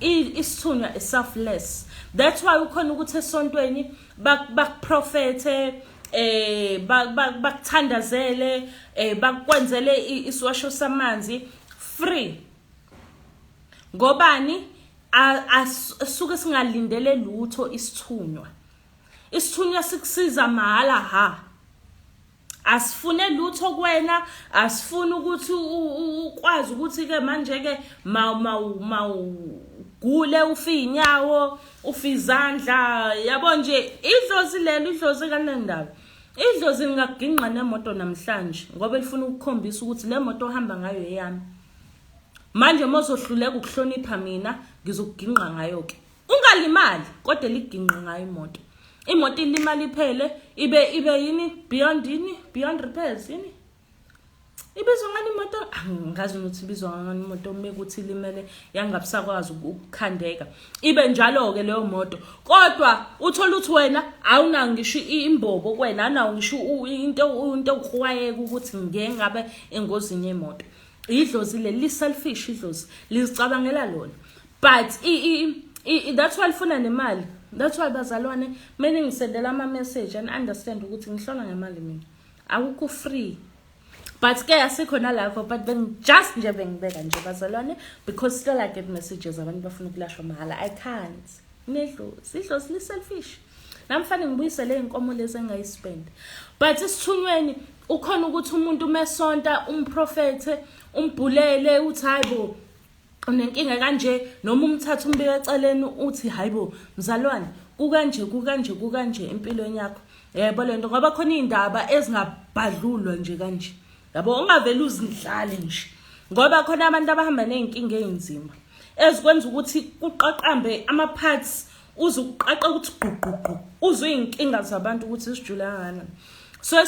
S1: isithunywa is selfless. That's why ukhona ukuthi esontweni bakuprofethe, bakuthandazele, bakwenzele isiwasho samanzi free. Ngobani? Asuke singalindele lutho isithunywa. Isithunywa sikusiza mahala ha, asifune lutho kuwena, asifuni ukuthi ukwazi ukuthi ke manje ke mawugule, ufe inyawo, ufe izandla, yabo nje. Idlozi lelo, idlozi kanendaba, idlozi lingakuginqa nemoto namhlanje ngoba lifuna ukukhombisa ukuthi le moto ohamba ngayo eyami. Manje mozohluleka ukuhlonipha mina, ngizokuginqa ngayo ke, ungalimali, kodwa liginqe ngayo imoto. Imoto ilimali iphele, ibe yini, beyond yini, beyond repairs, yini ibizwa ngani imoto? Angazi ukuthi ibizwa ngani imoto mekuthi ilimele yangabisakwazi ukukhandeka, ibe njalo-ke leyo moto. Kodwa uthola ukuthi wena awunawo ngisho imbobo kuwena, awunawo ngisho into okuwayeka ukuthi ngeke ngabe engozini yemoto. Idlozi leli li-selfish, idlozi lizicabangela lona, but that's why lifuna nemali. That's why bazalwane, mele ngisendela ama-message and understand ukuthi ngihlola ngemali mina, akukho free. But ke asikho nalapho, but just nje bengibeka nje bazalwane, because still I get messages, abantu bafuna ukulashwa mahhala. I can't, nedlozi, idlozi li-selfish. Nami fanele ngibuyisele iy'nkomo lezi engayispend. But isithunyweni ukhona ukuthi umuntu umesonta, umprofethe, umbhulele, uthi hayi bo, unenkinga kanje, noma umthatha umbeke eceleni, uthi hayi bo mzalwane, kukanje, kukanje, kukanje empilweni yakho, yebo lento, ngoba khona iy'ndaba ezingabhadlulwa nje kanje, yabo, ungavele uzindlale nje, ngoba khona abantu abahamba ney'nkinga ey'nzima ezikwenza ukuthi kuqaqambe ama-parts, uze uqaqe ukuthi gqugqugqu, uzwe iy'nkinga zabantu ukuthi zijule kangakanani. So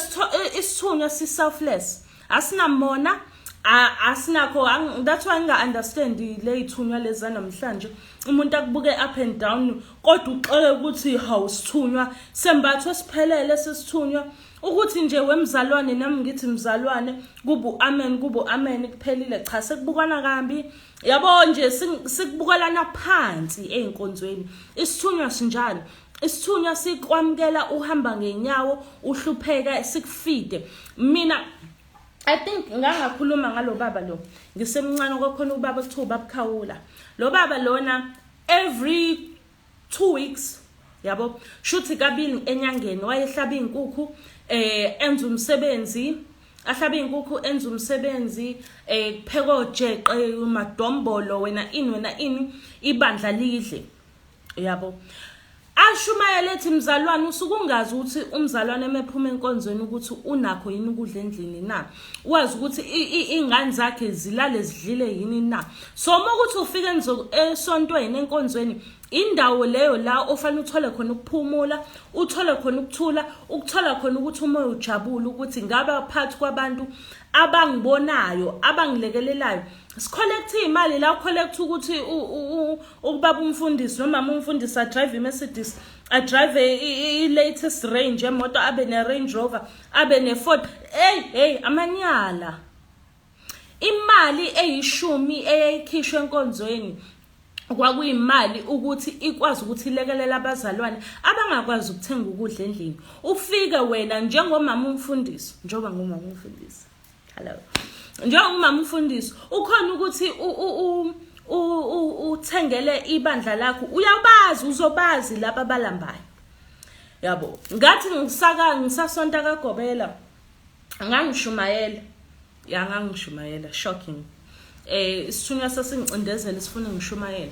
S1: isithunywa si-selfless, asinamona. Asinakho. That's why nginga-understand ley'thunywa lezi zanamhlanje. Umuntu akubuke up and down, kodwa uxele ukuthi hawu, sithunywa sembatho siphelele sesithunywa, ukuthi nje wemzalwane nami ngithi mzalwane, kubu amen, kubu amen, kuphelile. Cha, sekubukwana kambi, yabo nje, sikubukelana phansi ey'nkonzweni. Isithunywa sinjani? Isithunywa sikwamukela uhamba ngenyawo, uhlupheka, sikufide. Mina I think ngangakhuluma ngalo baba lo ngisemncane. Kwakhona ubaba kuthiwa ubabukhawula. Lo baba lona, every 2 weeks, yabo, shuthi kabili enyangeni, wayehlaba iy'nkukhu, enza umsebenzi, ahlaba iy'nkukhu, enza umsebenzi, kupheka ojeqe, madombolo, wena ini, wena ini, ibandla lidle, yabo. Ashumayele ethi mzalwane, usuke ungazi ukuthi umzalwane emephuma enkonzweni ukuthi unakho yini ukudla endlini na, wazi ukuthi iy'ngane zakhe zilale zidlile yini na. So uma ukuthi ufike esontweni, enkonzweni, indawo leyo la ofanele uthole khona ukuphumula, uthole khona ukuthula, ukuthola khona ukuthi umoya ujabule, ukuthi ngaba phakathi kwabantu abangibonayo, abangilekelelayo. Sicollecta iy'mali la, ucollecta ukuthi ukubaba umfundisi nomama umfundisi adrive i-Mercedes, adrive i-latest range emoto, abe ne-Range Rover, abe ne-Ford. Hey hey, amanyala. Imali eyishumi eyayikhishwa enkonzweni kwakuyimali ukuthi ikwazi ukuthi ilekelele abazalwane abangakwazi ukuthenga ukudla endlini. Ufike wena njengomama umfundisi, njengoba ngumama umfundisi, hello, njengomama umfundisi, ukhona ukuthi uthengele ibandla lakho. Uyabazi, uzobazi laba abalambayo, yabo. Ngathi ngisaka ngisasonta kagobela, ngangishumayela, ya, ngangishumayela, shocking, isithunywa sasingicindezela, sifuna ngishumayela.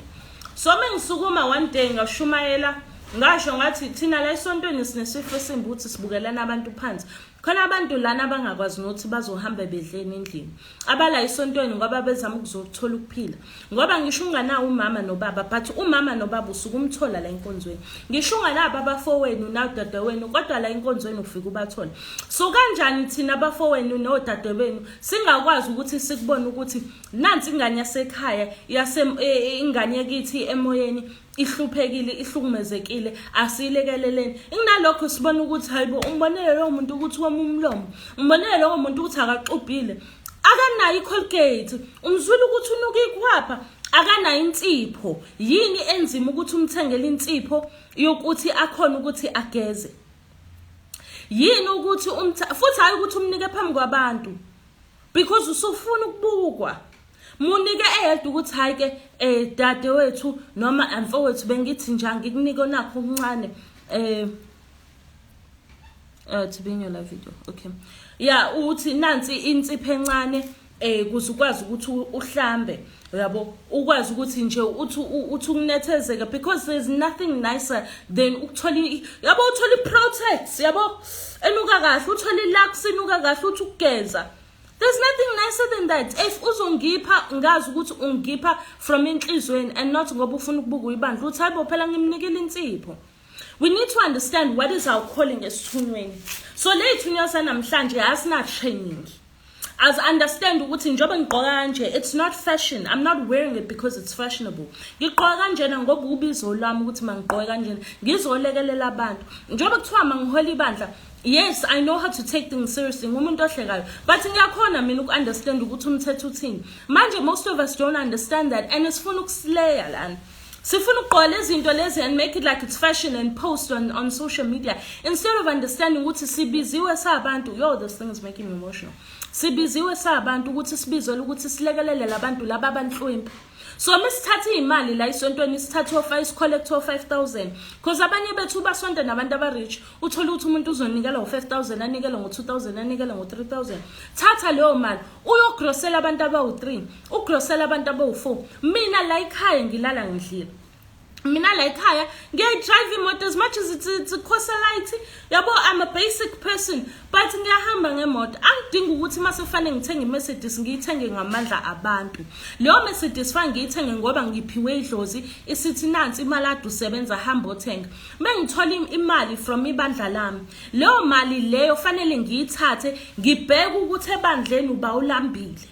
S1: So mengisukuma one day ngashumayela, ngasho ngathi thina la esontweni sinesifo esimbi ukuthi sibukelana abantu phansi. Khona abantu lana abangakwazi nokuthi bazohamba bedleni endlini, abala esontweni ngoba bezama ukuzothola ukuphila, ngoba ngisho unganawo umama nobaba, but umama nobaba usuke umthola la enkonzweni. Ngisho unganabo abafowenu nodadewenu, kodwa la enkonzweni ufike ubathole. So kanjani thina abafowenu nodadewenu singakwazi ukuthi sikubone ukuthi nansi ingane yasekhaya, yase ingane yakithi emoyeni ihluphekile, ihlukumezekile, asiyilekeleleni? Inginalokho sibona ukuthi hayibo, umbonele lowo muntu ukuthi woma umlomo, umbonele lowo muntu ukuthi akaxubhile, akanayo i-Colgate, umzwile ukuthi unuka ikhwapha, akanayo insipho. Yini enzima ukuthi umthengele insipho yokuthi akhona ukuthi ageze? Yini ukuthi futhi hayi ukuthi umnike phambi kwabantu because usufuna ukubukwa. Munike eyedwa ukuthi hayi ke, dadewethu noma mfowethu, bengithi nje angikunike nakho okuncane, to be in your live video. Okay, yeah, uthi nansi insipho encane kuze ukwazi ukuthi uhlambe, uyabo, ukwazi ukuthi nje uthi ukunethezeka, because there's nothing nicer than ukuthola, yabo, uthola i-Protex, yabo, enuka kahle, uthola i-Lux enuka kahle, uthi ukugeza. There's nothing nicer than that. If uzongipha, ngazi ukuthi ungipha from inhlizweni and not ngoba ufuna ukubuka ibandla, uthi hayibo, phela ngimnikile insipho. We need to understand what is our calling esithunyweni. So le ithunywa sanamhlanje asina training as understand ukuthi njengoba ngigqoka kanje, it's not fashion. I'm not wearing it because it's fashionable. Ngigqoka kanjena ngoba ubizo lwami ukuthi mangigqoke kanjena, ngizolekelela abantu. Njengoba kuthiwa mangihola ibandla, yes, I know how to take things seriously. Ngumuntu ohlekayo, but ngiyakhona mina uku-understand ukuthi umthetho uthini. Manje most of us don't understand that and sifuna ukusileya lana, sifuna ukugqoka lezi zinto lezi and make it like it's fashion and post on social media instead of understanding ukuthi sibiziwe sabantu. Yo, this thing is making me emotional. Sibiziwe sabantu ukuthi sibizele ukuthi silekelele labantu laba abanhlwempu. So mesithatha iy'mali la esontweni, sithathe o-five, sicollecte o-5,000, because abanye bethu basonta nabantu aba-rich. Uthole ukuthi umuntu uzonikela ngo-5,000, anikele ngo-2,000, anikele ngo-3,000. Thatha leyo mali uyogrosela abantu abawu-3, ugrosela abantu abawu-4. Mina la ekhaya ngilala ngidlile. Mina la ekhaya ngiyayi-drive imoto, as much as it's a light, yabo. I'm a basic person, but ngiyahamba ngemoto. Angidingi ukuthi uma sekufanele ngithenge i-Mercedes, ngiyithenge ngamandla abantu. Leyo Mercedes fanele ngiyithenge ngoba ngiphiwe idlozi, isithi nansi imali ade usebenza, hamba othenga. Uma ngithola imali from ibandla lami, leyo mali leyo fanele ngiyithathe, ngibheke ukuthi ebandleni uba ulambile.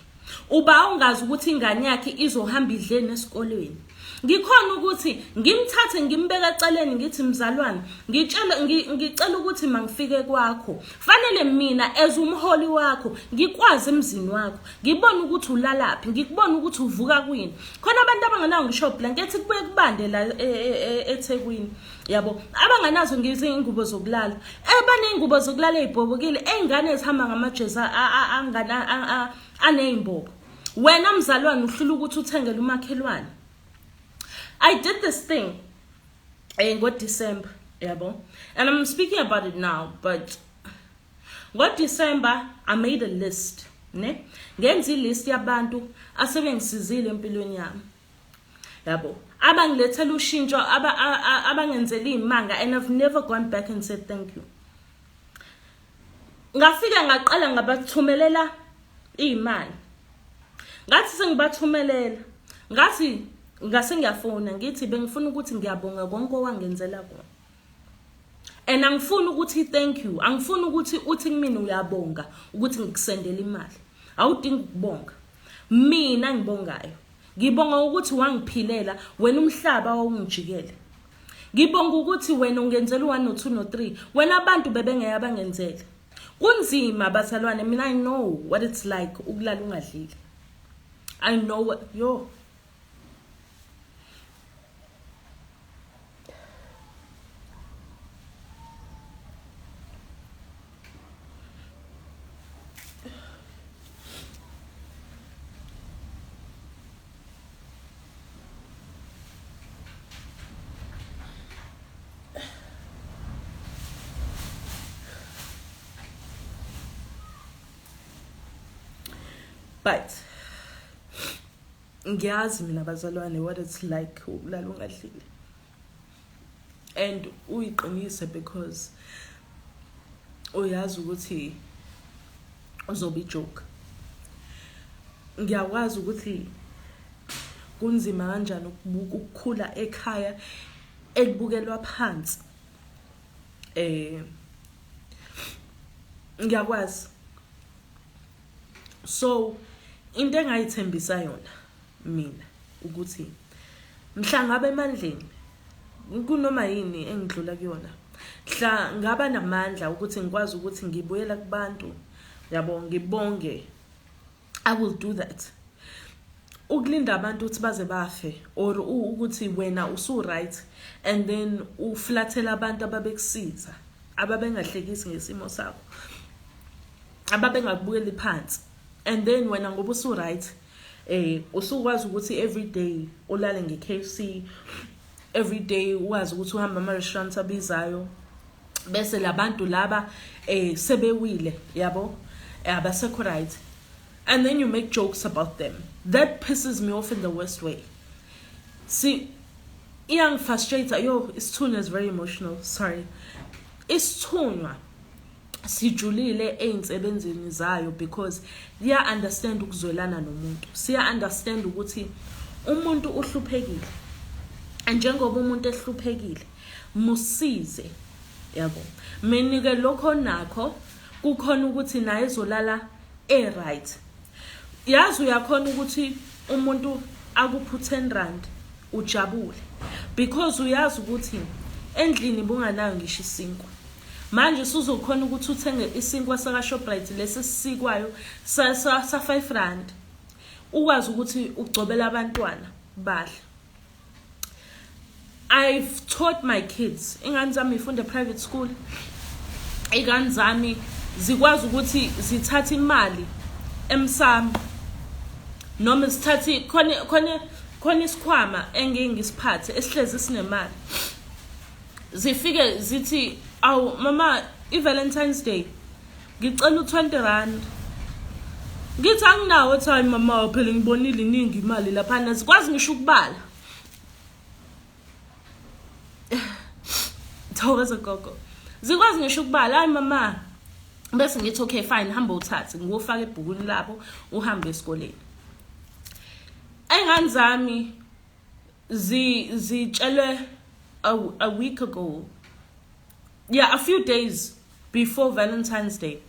S1: Uba ungazi ukuthi ingane yakhe izohamba idleni esikolweni. Ngikhona ukuthi ngimthathe ngimbeke eceleni ngithi mzalwane ngitshela ngicela ukuthi mangifike kwakho fanele mina as umholi wakho ngikwazi emzini wakho ngibone ukuthi ulalaphi ngikubone ukuthi uvuka kwini khona abantu abanganawo ngisho blanket kubuye kubande la e, e, e, eThekwini yabo abanganazo ngithi ingubo zokulala abaney'ngubo zokulala ey'bhobokile ey'ngane ezihamba ngamajezi aney'mbobo wena mzalwane uhlula ukuthi uthengele umakhelwane. I did this thing ngoDecember, yabo, and I'm speaking about it now, but ngoDecember I made a list, ne, ngenza ilist yabantu asebengisizile empilweni yami, yabo, abangilethela ushintsho, abangenzela iy'manga, and I've never gone back and said thank you. Ngafika ngaqala ngabathumelela iy'mali, ngathi sengibathumelela ngathi ngase ngiyafona ngithi bengifuna ukuthi ngiyabonga konke owangenzela kona, and angifuni ukuthi thank you, angifuni ukuthi uthi kumina uyabonga ukuthi ngikusendele imali. Awudingi ukubonga mina, ngibongayo ngibonga ukuthi wangiphilela wena umhlaba wawungijikele, ngibonga ukuthi wena ungenzela u-1 no-2 no-3, wena abantu bebengeke abangenzele. Kunzima bazalwane, mina I know what it's like ukulala ungadlile. I know what yo but ngiyazi mina bazalwane what it's like ukulala ungadlile and uyiqinise because uyazi ukuthi uzobe ijoke. Ngiyakwazi ukuthi kunzima kanjani ukukhula ekhaya elibukelwa phansi, ngiyakwazi. So into engayithembisa yona mina ukuthi mhla ngabe emandleni kunoma yini engidlula kuyona, mhla ngaba namandla ukuthi ngikwazi ukuthi ngibuyela kubantu, yabo, ngibonge, I will do that. Ukulinda abantu ukuthi baze bafe or ukuthi wena usu right and then uflathela abantu ababekusiza, ababengahlekisi ngesimo sakho, ababengakubukeli phansi, and then wena ngoba usu right usukwazi ukuthi every day ulale nge-KFC, every day uwazi ukuthi uhamba ama-restaurants abizayo, bese labantu laba sebewile, yabo, abasekho right, and then you make jokes about them. That pisses me off in the worst way. See, iyangifrustrate. Yo, isithunywa is very emotional, sorry. Isithunywa sijulile ey'nsebenzini zayo because liya-understand ukuzwelana nomuntu, siya-understand ukuthi umuntu uhluphekile, njengoba umuntu ehluphekile musize, yabo, minike lokho nakho kukhona ukuthi naye ezolala e-right. Yazi uyakhona ukuthi umuntu akuphe u-10 rand ujabule because uyazi ukuthi endlini bunganayo ngisho isinkwa, manje usuzokhona ukuthi uthenge isinkwa saka-Shoprite lesi sisikwayo sa-5 rand, ukwazi ukuthi ugcobele abantwana badle. I've taught my kids, ingane zami ifunda private school, ingane zami zikwazi ukuthi zithathe imali emsamo noma zithathe khona isikhwama engike ngisiphathe esihlezi sinemali, zifike zithi awu mama, i-Valentine's Day ngicela u-20 rand, ngithi anginawo time mama, phela ngibonile iningi imali laphana, zikwazi ngisho ukubala. Thokoza gogo, zikwazi ngisho ukubala, hayi mama, bese ngithi okay fine, hamba uthathe ngiwufake ebhukwini labo uhambe esikoleni. Engane zami zitshelwe a week ago, yeah, a few days before Valentine's Day.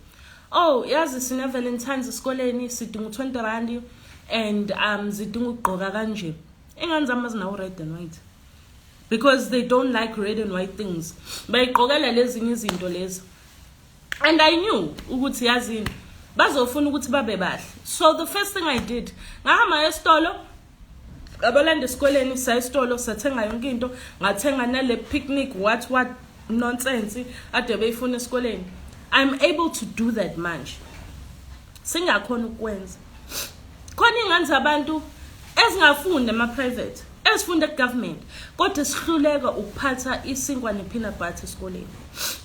S1: Oh, yazi sine Valentine's esikoleni, sidinga u20 rand and zidinga ukugqoka kanje. Ingane zami azinawo red and white because they don't like red and white things. Bayigqokela lezinye izinto lezi. And I knew ukuthi, yazini, bazofuna ukuthi babe bahle. So the first thing I did, ngahamba esitolo, abalanda esikoleni, saya esitolo, sathenga yonke into, ngathenga nale picnic, what nonsense ade beyifuna esikoleni. I'm able to do that manje, singakhona ukwenza khona. Ingane zabantu ezingafundi ema-private, ezifunda ku-government, kodwa sihluleka ukuphatha isinkwa ne-peanut butter esikoleni.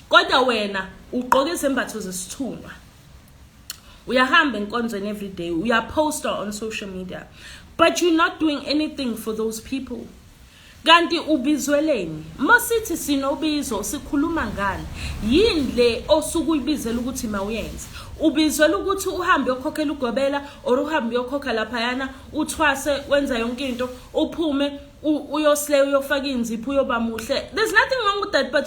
S1: Kodwa wena ugqoka izembatho zesithunywa, uyahamba enkonzweni every day, uyaposta on social media, but you're not doing anything for those people. Kanti ubizweleni? Masithi sinobizo, sikhuluma ngani? Yini le osuke uyibizela ukuthi mawuyenze? Ubizwela ukuthi uhambe uyokhokhela ugobela or uhambe uyokhokha laphayana, uthwase, wenza yonke into, uphume uyosle, uyofaka inzipho, uyoba muhle. There's nothing wrong with that, but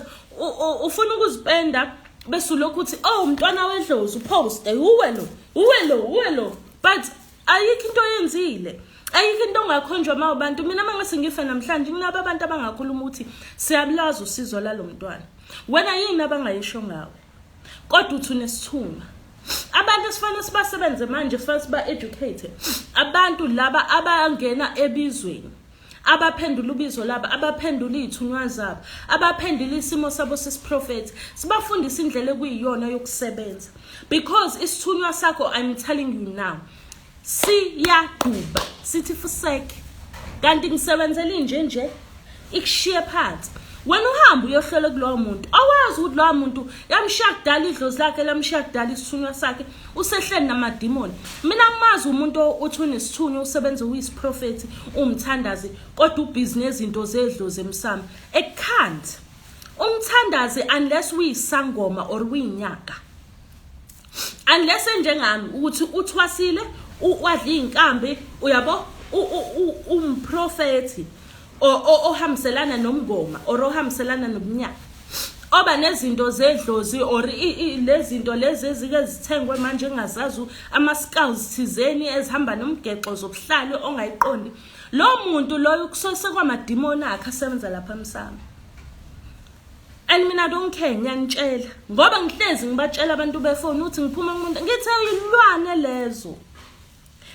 S1: ufuna ukuzipenda bese ulokhu uthi, "Oh, umntwana wedlozi," uposte, uwe lo, uwe lo, uwe lo, but ayikho into oyenzile, ayikho into ongakhonjwa uma abantu. Mina mangase ngife namhlanje, kunabo abantu abangakhuluma ukuthi siyabulaza usizo lalo mntwana. Wena yini abangayisho ngawe? Kodwa uthi unesithunywa. Abantu esifanele sibasebenze manje, sifanele siba-educate abantu laba abangena ebizweni, abaphendula ubizo labo, abaphendula iy'thunywa zabo, abaphendula isimo sabo sesiprofethi, sibafundise indlela ekuyiyona yokusebenza, because isithunywa sakho, I'm telling you now, siyaduba, sithi fuseke, kanti ngisebenzela inje nje, ikushiye phansi. Wena uhambe uyohlola kulowo muntu, awazi ukuthi lowo muntu yamshiya kudala idlozi lakhe, lamshiya kudala isithunywa sakhe, usehleli namadimoni. Mina ngimazi umuntu uthi unesithunywa, usebenza, uyisiprofethi, umthandazi, kodwa ubhizi nezinto zedlozi emsamo. It can't umthandazi unless uyisangoma or uyinyanga, unless enjengami ukuthi uthwasile, wadla iy'nkambi, uyabo, umprofethi ohambiselana nomngoma or ohambiselana nobunyanga, oba nezinto zedlozi or lezi zinto lezi ezike zithengwe manje, engazazi, ama-skulls thizeni ezihamba nomgexo zobuhlalo ongayiqondi. Lo muntu loyo kusose kwamadimoni akhe asebenza lapha emsamo. And mina I don't care, ngiyanitshela ngoba ngihlezi ngibatshela abantu befoni ukuthi ngiphuma kumuntu, ngithe ilwane lezo.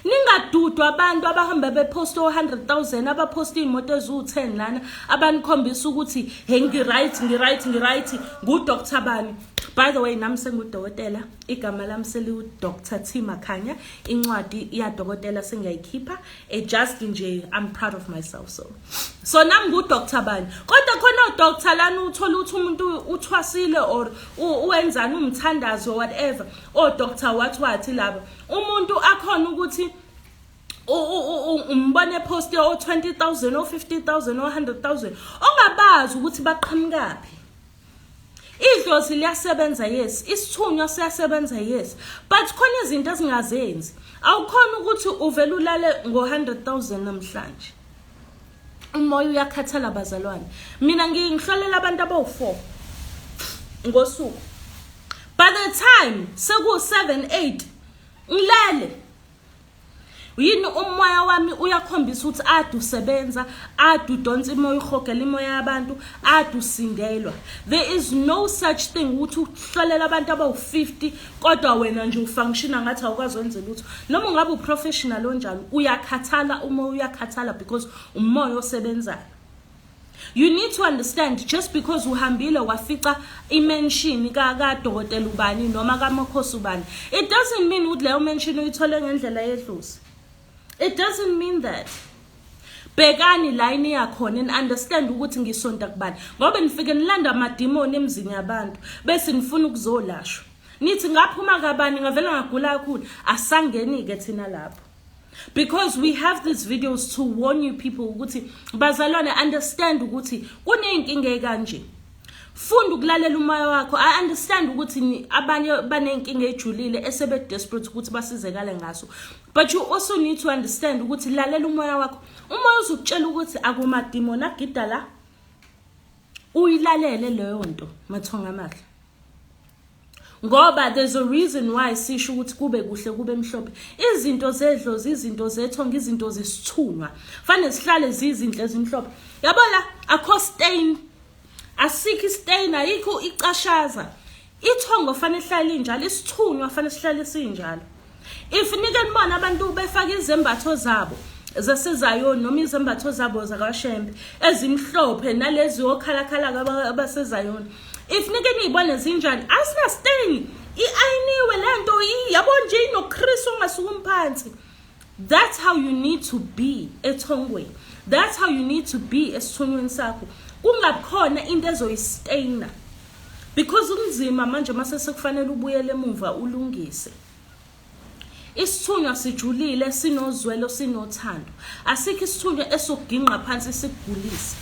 S1: Ningadudwa abantu abahamba beposta o-100 000, abaposta iy'moto eziwu-10 lana, abanikhombisa ukuthi, "Hey, ngi-right, ngi-right, ngi-right, ngu-Dr bani." By the way, nami sengudokotela, igama lami seliwu-Dr T Makhanya. Incwadi iyadokotela sengiyayikhipha. Just nje I'm proud of myself. So nami ngu-Dr bani. Kodwa khona o-doctor lana, uthola ukuthi umuntu uthwasile or wenzani, umthandazo, whatever, o-doctor wathi wathi laba, umuntu akhona ukuthi umbone post o 20,000, o 50,000, o 100,000, ongabazi ukuthi baqhamukaphi. Idlozi liyasebenza, yes, isithunywa siyasebenza, yes, but khona izinto ezingazenzi. Awukhona ukuthi uvele ulale ngo-100,000 namhlanje. Umoya uyakhathala, bazalwane. Mina ngihlolela abantu abawu-4 ngosuku. By the time seku-7 8 ngilele. Yini? Umoya wami uyakhombisa ukuthi ade usebenza, ade udonsa imoya, uhogela imoya yabantu, ade usindelwa. There is no such thing ukuthi uhlolela abantu abawu-50 kodwa wena nje ufunctiona ngathi awukwazi wenze lutho. Noma ungabe uprofessional onjani, uyakhathala, umoya uyakhathala, because umoya osebenzayo. You need to understand, just because uhambile wafica imansion kadokotela ubani noma kamakhosi ubani, it doesn't mean ukuthi leyo mansion uyithole ngendlela yedlozi. It doesn't mean that. Bhekani la eniyakhona and understand ukuthi ngisonta kubani, ngoba nifike nilanda amadimoni emzini yabantu bese nifuna ukuzolashwa, nithi ngaphuma kabani, ngavela ngagula kakhulu. Asangeni-ke thina lapho, because we have these videos to warn you people ukuthi, bazalwane, understand ukuthi kuney'nkinga ekanje. Funda ukulalela umoya wakho. I understand ukuthi abanye baney'nkinga ejulile esebe-desperate ukuthi basizekale ngaso, but you also need to understand ukuthi lalela umoya wakho. Umoya uzokutshela ukuthi akumadimoni agida la, uyilalele leyo nto. Mathonga amahle. Ngoba there's a reason why sisho ukuthi kube kuhle, kube mhlophe. Izinto zedlozi, izinto zethonga, izinto zesithunywa fanele sihlale zizinhle, zimhlophe. Yabo, la akho stain, asikho istain, ayikho icashaza. Ithongo fanele ihlale injalo, isithunywa fanele sihlale sinjalo. If nike nibona abantu befaka izembatho zabo zaseZayoni noma izembatho zabo zakwaShembe ezimhlophe nalezi okhalakhala abasezayoni, if nike niyibone zinjani, asina stain, i-ayiniwe lento, yabo nje, inoChris ongasukumi phansi. That's how you need to be ethongweni, that's how you need to be esithunyweni sakho, kungabikhona into ezoyistaina, because kunzima manje mase sekufanele ubuyele emuva ulungise. Isithunywa sijulile, sinozwelo, sinothando. Asikho isithunywa esokuginqa phansi sikugulise.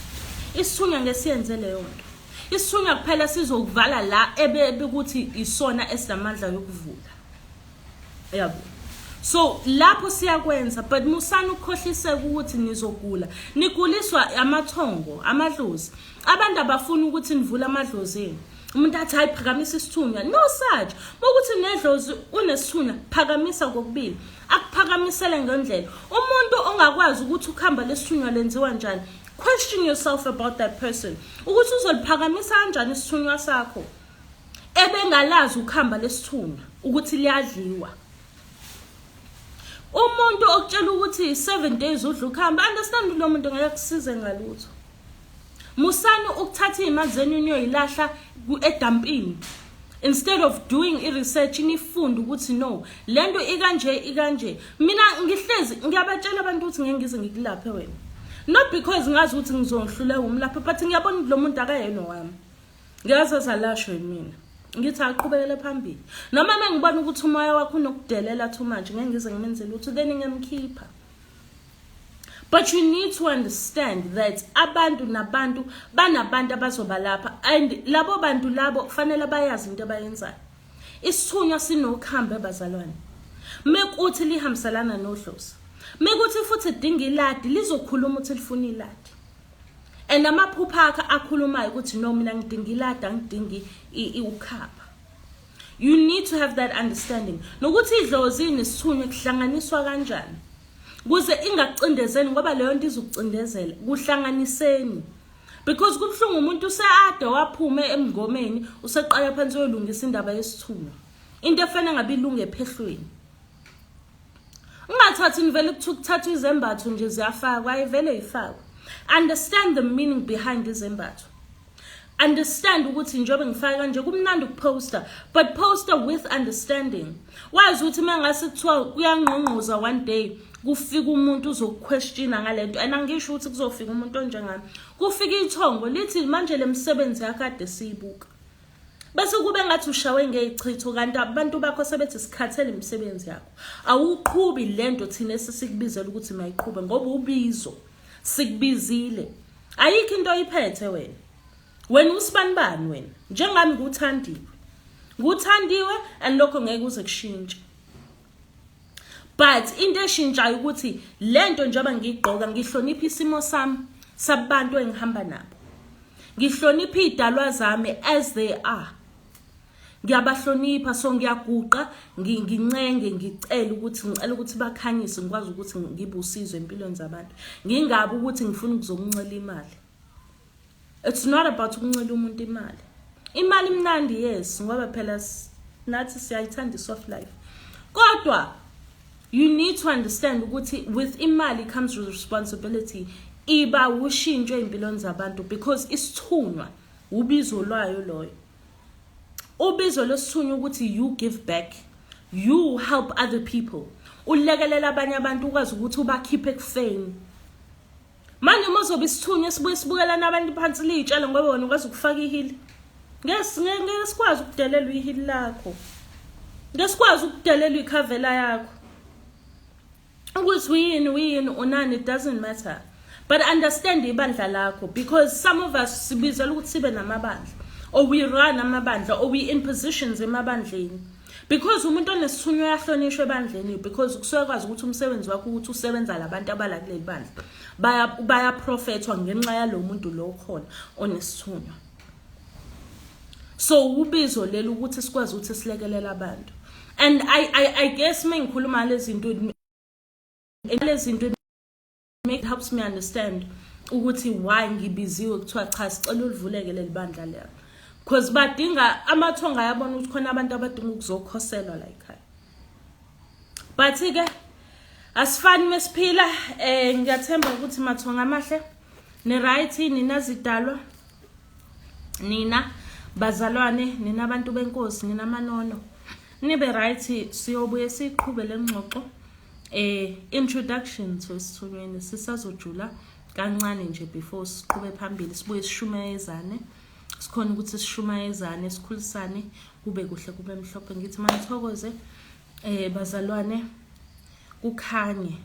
S1: Isithunywa ngesiyenze leyo nto. Isithunywa kuphela sizokuvala la ebe bekuthi isona esinamandla yokuvula, yabo. So lapho siyakwenza, but musani ukukhohliseka ukuthi nizogula. Niguliswa amathongo, amadlozi. Abantu abafuna ukuthi nivule amadlozi enu. Umuntu athi, "Hayi, phakamisa isithunywa." No such. Ukuthi nedlozi unesithunywa, phakamisa kokubili, akuphakamisele ngendlela. Umuntu ongakwazi ukuthi ukuhamba lesithunywa lenziwa njani, question yourself about that person, ukuthi uzoliphakamisa kanjani isithunywa sakho ebengalazi ukuhamba lesithunywa ukuthi liyadliwa. Umuntu okutshela ukuthi 7 days udla ukuhamba, understand, lo muntu ngeke kusize ngalutho. Musani ukuthatha iy'mali zenu niyoyilahla edampini instead of doing i-research, nifunde ukuthi no, lento ikanje, ikanje. Mina ngihlezi ngiyabatshela abantu ukuthi ngeke ngize ngikulaphe wena, not because ngazi ukuthi ngizongihluleka umlapha, but ngiyabona ukuthi lo muntu akayena wami. Ngiyazazi alashwe mina, ngithi aqhubekele phambili. Noma uma ngibona ukuthi umoya wakho unokudelela too much, ngeke ngize ngimenzele lutho, then ngiyamkhipha. But you need to understand that abantu nabantu banabantu abazobalapha, and labo bantu labo kufanele bayazi into abayenzayo. Isithunywa sinokhambe, bazalwane, mekuthi lihambiselana nodlozi, mekuthi futhi idinga iladi, lizokhuluma ukuthi lifuna iladi, and amaphupha akhe akhulumayo ukuthi no, mina ngidinga iladi, angidingi ukhapha. You need to have that understanding nokuthi idlozi nesithunywa kuhlanganiswa kanjani kuze ingakucindezeli, ngoba leyo nto izokucindezela. Kuhlanganiseni, because kubuhlungu, umuntu useade waphume emngomeni, useqala phansi uyolungisa indaba yesithunywa, into efanele ngabe ilunge ephehlweni. Ungathathi nivele kuthathwa izembatho nje ziyafakwa, ayivele ifakwe. Understand the meaning behind izembatho. Understand ukuthi njengoba ngifaka kanje, kumnandi ukuposta, but posta with understanding. Wazi ukuthi uma ngase kuthiwa kuyangqongqoza one day, kufika umuntu uzokuquestiona ngalento, and angisho ukuthi kuzofika umuntu onjengami, kufika ithongo lithi manje le misebenzi yakho kade siyibuka, bese kube ngathi ushawe ngeyichitho, kanti abantu bakho sebethi sikhathele imisebenzi yakho, awuqhubi lento thina esesikubizela ukuthi mayiqhube, ngoba ubizo sikubizile. Ayikho into oyiphethe wena. Wena usibanibani wena? Njengami nguthandiwe, nguthandiwe, and lokho ngeke kuze kushintshe. But into eshintshayo ukuthi lento njengoba ngiyigqoka, ngihlonipha isimo sami sabantu engihamba nabo, ngihlonipha iy'dalwa zami as they are, ngiyabahlonipha. So ngiyaguqa, ngincenge, ngicela ukuthi, ngicela ukuthi bakhanyise, ngikwazi ukuthi ngibe usizo empilweni zabantu, ngingabi ukuthi ngifuna ukuzokuncela imali. It's not about ukuncela umuntu imali. Imali imnandi, yes, ngoba phela nathi siyayithanda i-soft life, kodwa you need to understand ukuthi with imali comes responsibility. Iba ushintsho ey'mpilweni zabantu, because isithunywa ubizo lwayo loyo, ubizo lwesithunywa ukuthi you give back, you help other people, ulekelela abanye abantu, ukwazi ukuthi ubakhiphe ekufeni. Manje uma uzobe isithunywa esibuye sibukelana abantu phansi, liy'tshele ngoba wena ukwazi ukufaka ihili, ngeke sikwazi ukudelelwa ihili lakho, ngeke sikwazi ukudelelwa ikhavela yakho, ukuthi uyini, uyini, unani, it doesn't matter. But understand ibandla lakho, because some of us sibizela ukuthi sibe namabandla, or we run amabandla, or we in positions emabandleni, because umuntu onesithunywa uyahlonishwa ebandleni, because kusuke kwazi ukuthi umsebenzi wakho ukuthi usebenza labantu abala kuleli bandla, bayaprofethwa ngenxa yalo muntu lo khona onesithunywa. So ubizo leli ukuthi sikwazi ukuthi silekelele abantu. And I guess mengikhuluma lezi zinto make helps me understand ukuthi why ngibiziwe, kuthiwa cha, sicela ulivuleke leli bandla lelo, because badinga amathonga, ayabona ukuthi khona abantu abadinga ukuzokhoselwa la ekhaya. But ke asifani mesiphila. Ngiyathemba ukuthi mathonga amahle ni right, nina zidalwa, nina bazalwane, nina abantu benkosi, nina manono, nibe right. Siyobuye siqhube lengxoxo, introduction to isithunyweni. Sisazojula kancane nje before siqhube phambili, sibuye sishumayezane, sikhona ukuthi sishumayezane, sikhulisane, kube kuhle, kube mhlophe. Ngithi manithokoze bazalwane, kukhanye.